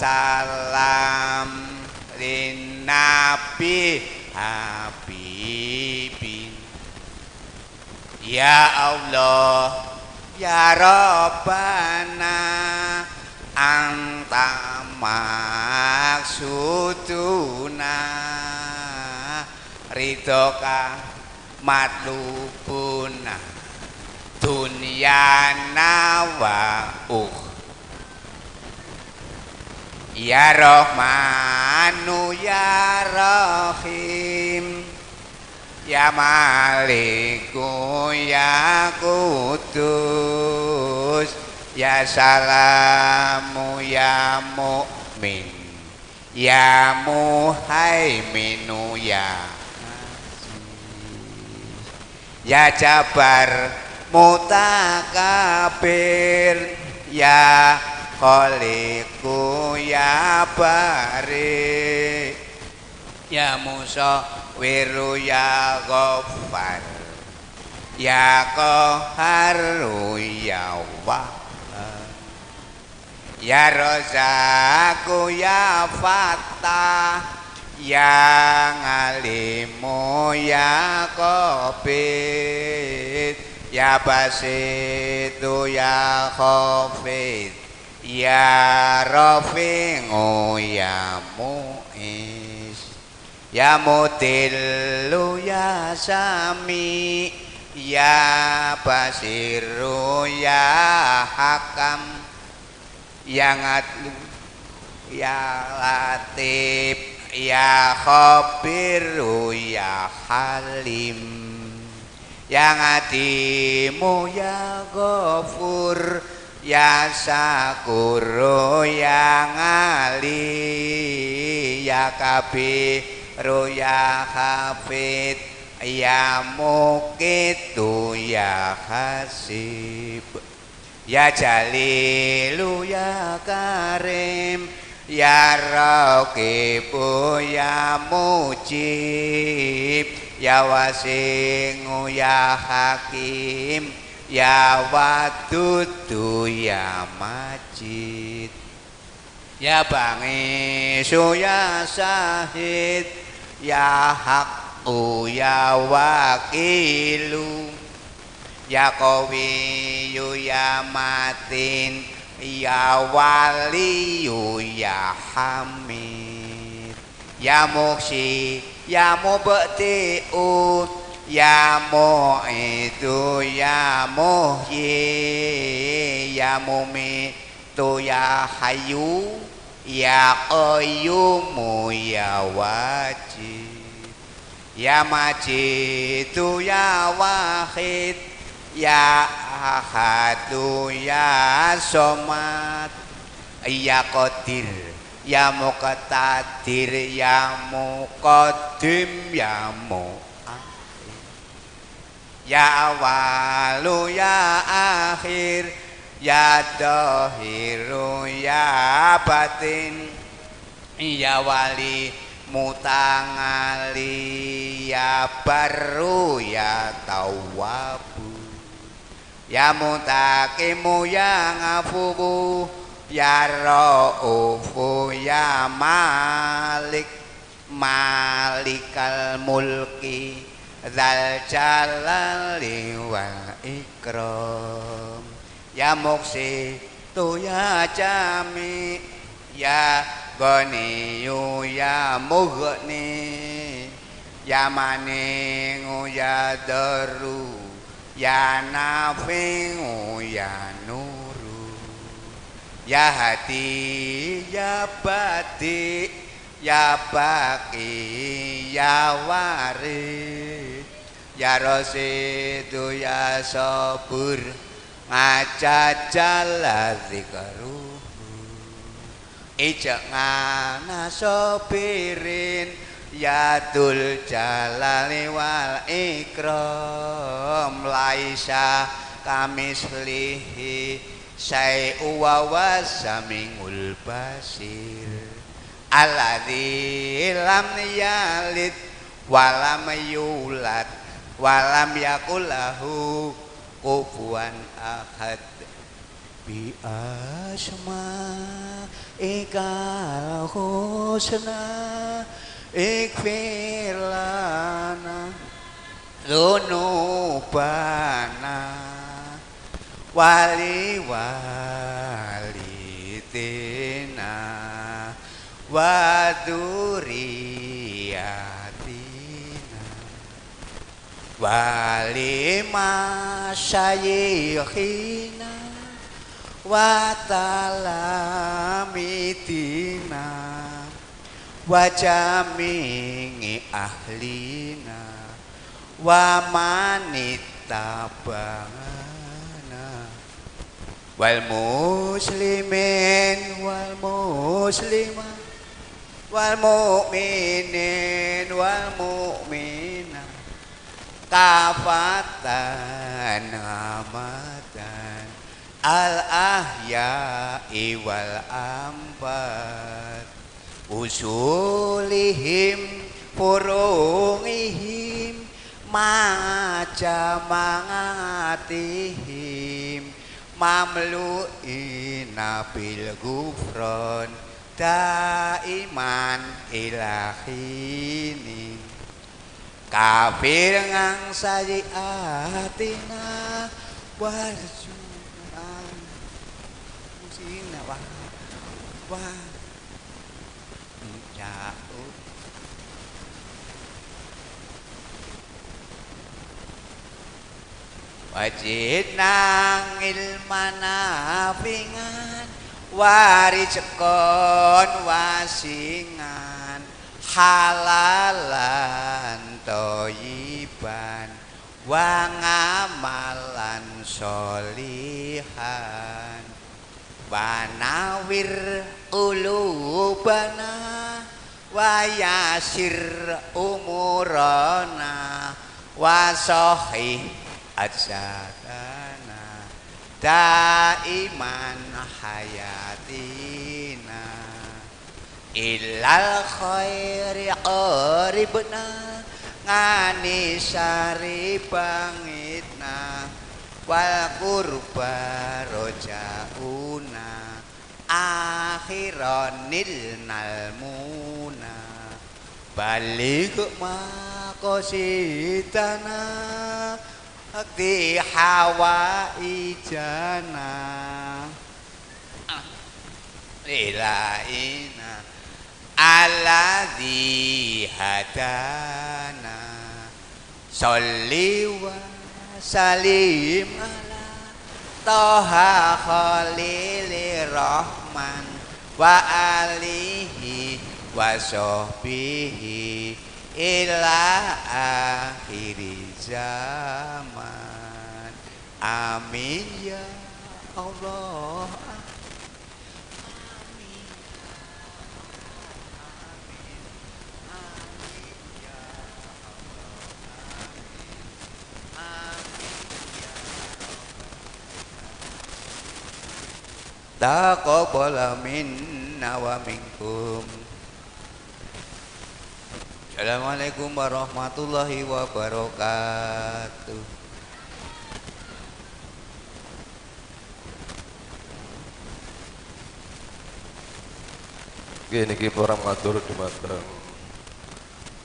S8: linnabi habibin. Ya Allah ya Rabbana anta maksuduna ridhoka matlubuna dunyana wa ukh. Ya Rahmanu ya Rahim ya Maliku ya Kudus ya Salamu ya Mukmin ya Muhaiminu ya Aziz ya Jabar Mutakabir ya Khaliqu ya Bari ya Musawwiru ya Ghaffar ya Qahharu ya Wahhab ya Razzaqu ya Fattah ya Ngalimu ya Qabid ya Basitu ya Khafid ya Rafi'u ya Mu'is ya Mudillu ya Sami ya Basiru ya Hakam ya Ngadlu ya Latif ya Khabiru ya Halim ya Ngadimu ya Ghafur ya Syakuru ya Ngali ya Kabiru ya Hafid ya Muqitu ya Hasib ya Jalilu ya Karim ya Raqibu ya Mujib ya Wasingu ya Hakim ya Wadudu ya Majid ya Bangisu ya Sahid ya Haqqu ya Wakilu ya Qawiyu ya Matin ya Waliyu ya Hamid ya Muhsi ya Mubti'u ya Mu'idu ya Muhyi ya Mumitu ya Hayyu ya Qayyumu ya Wajid ya Majidu ya Wahid ya Ahadu ya Somad ya Qadir ya Muqtadir ya Muqaddim ya Mu ya awalu ya akhir ya dhahiru ya batin ya wali mutangali ya barru ya tawwabu ya mutakimu ya ngafubu ya raufu ya malik malikal mulki Dzal jalali wal ikram ya muqsitu ya jami ya ghaniyu ya mughni ya maningu ya daru ya nafi'u ya nuru ya hadi ya badi ya baqi ya waris ya rasidu ya sabur ngajajala zikruhu ij'alna sabirin ya dzul jalali wal ikram laisa kamislihi syai'u wa wasamingul basir alladzi lam yalid walam yulad walam yakul lahu kufuwan ahad. Bi asma'ikal husna ighfir lana dzunubana wali walidina wa dzurriyyatina wali masyayikhina wa talamidina wa jami'i ahlina wa manittabana wal muslimin wal muslimat wal mu'minin wal mu'minat kafatan amatan al ahya'i wal amwat usulihim furungihim majamangatihim mamlu'ina bil gufron daiman ilahini kafir ngang sayiatina warjuna musina wa wa ja'u wajidnang ilmanafingan warizqon wasingan halalan thayyiban wa ngamalan sholihan wa nawir qulubana wa yasir umurana wa sahih ajsadana daiman hayatina ilal khairi qaribna ngani sari bangitna wal qurba rojauna akhiranil nalmuna balik maqasidana di hawaijana ilaina alladzi hadana sholli wa salim ala toha khalilir rahman wa alihi wa sahbihi ila akhiri zaman. Amin ya Allah. Amin. Amin. Amin ya Allah. Amin. Amin ya Allah. Taqabbal minna wa minkum. Assalamualaikum warahmatullahi wabarakatuh.
S9: Nggih niki para matur dumateng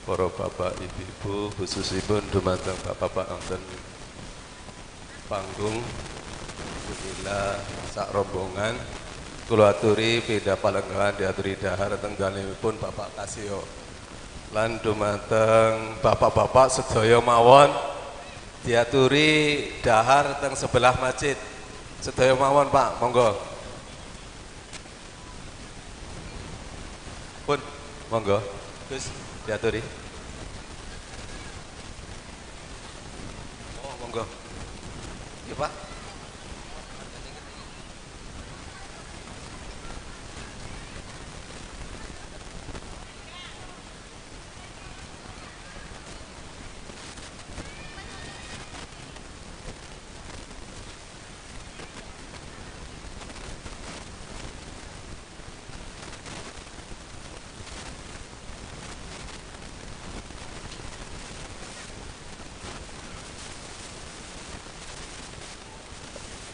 S9: para bapak ibu-ibu khususipun dumateng bapak-bapak wonten panggung Alhamdulillah sak rombongan kula aturi pindah palenggahan diaturi dahar teng dalemipun Bapak Kasio. Lan dumateng bapak-bapak sedaya mawon diaturi dahar teng sebelah masjid. Sedaya mawon Pak, monggo. Pun, monggo. Gus diaturi. Oh, monggo. Iya, Pak.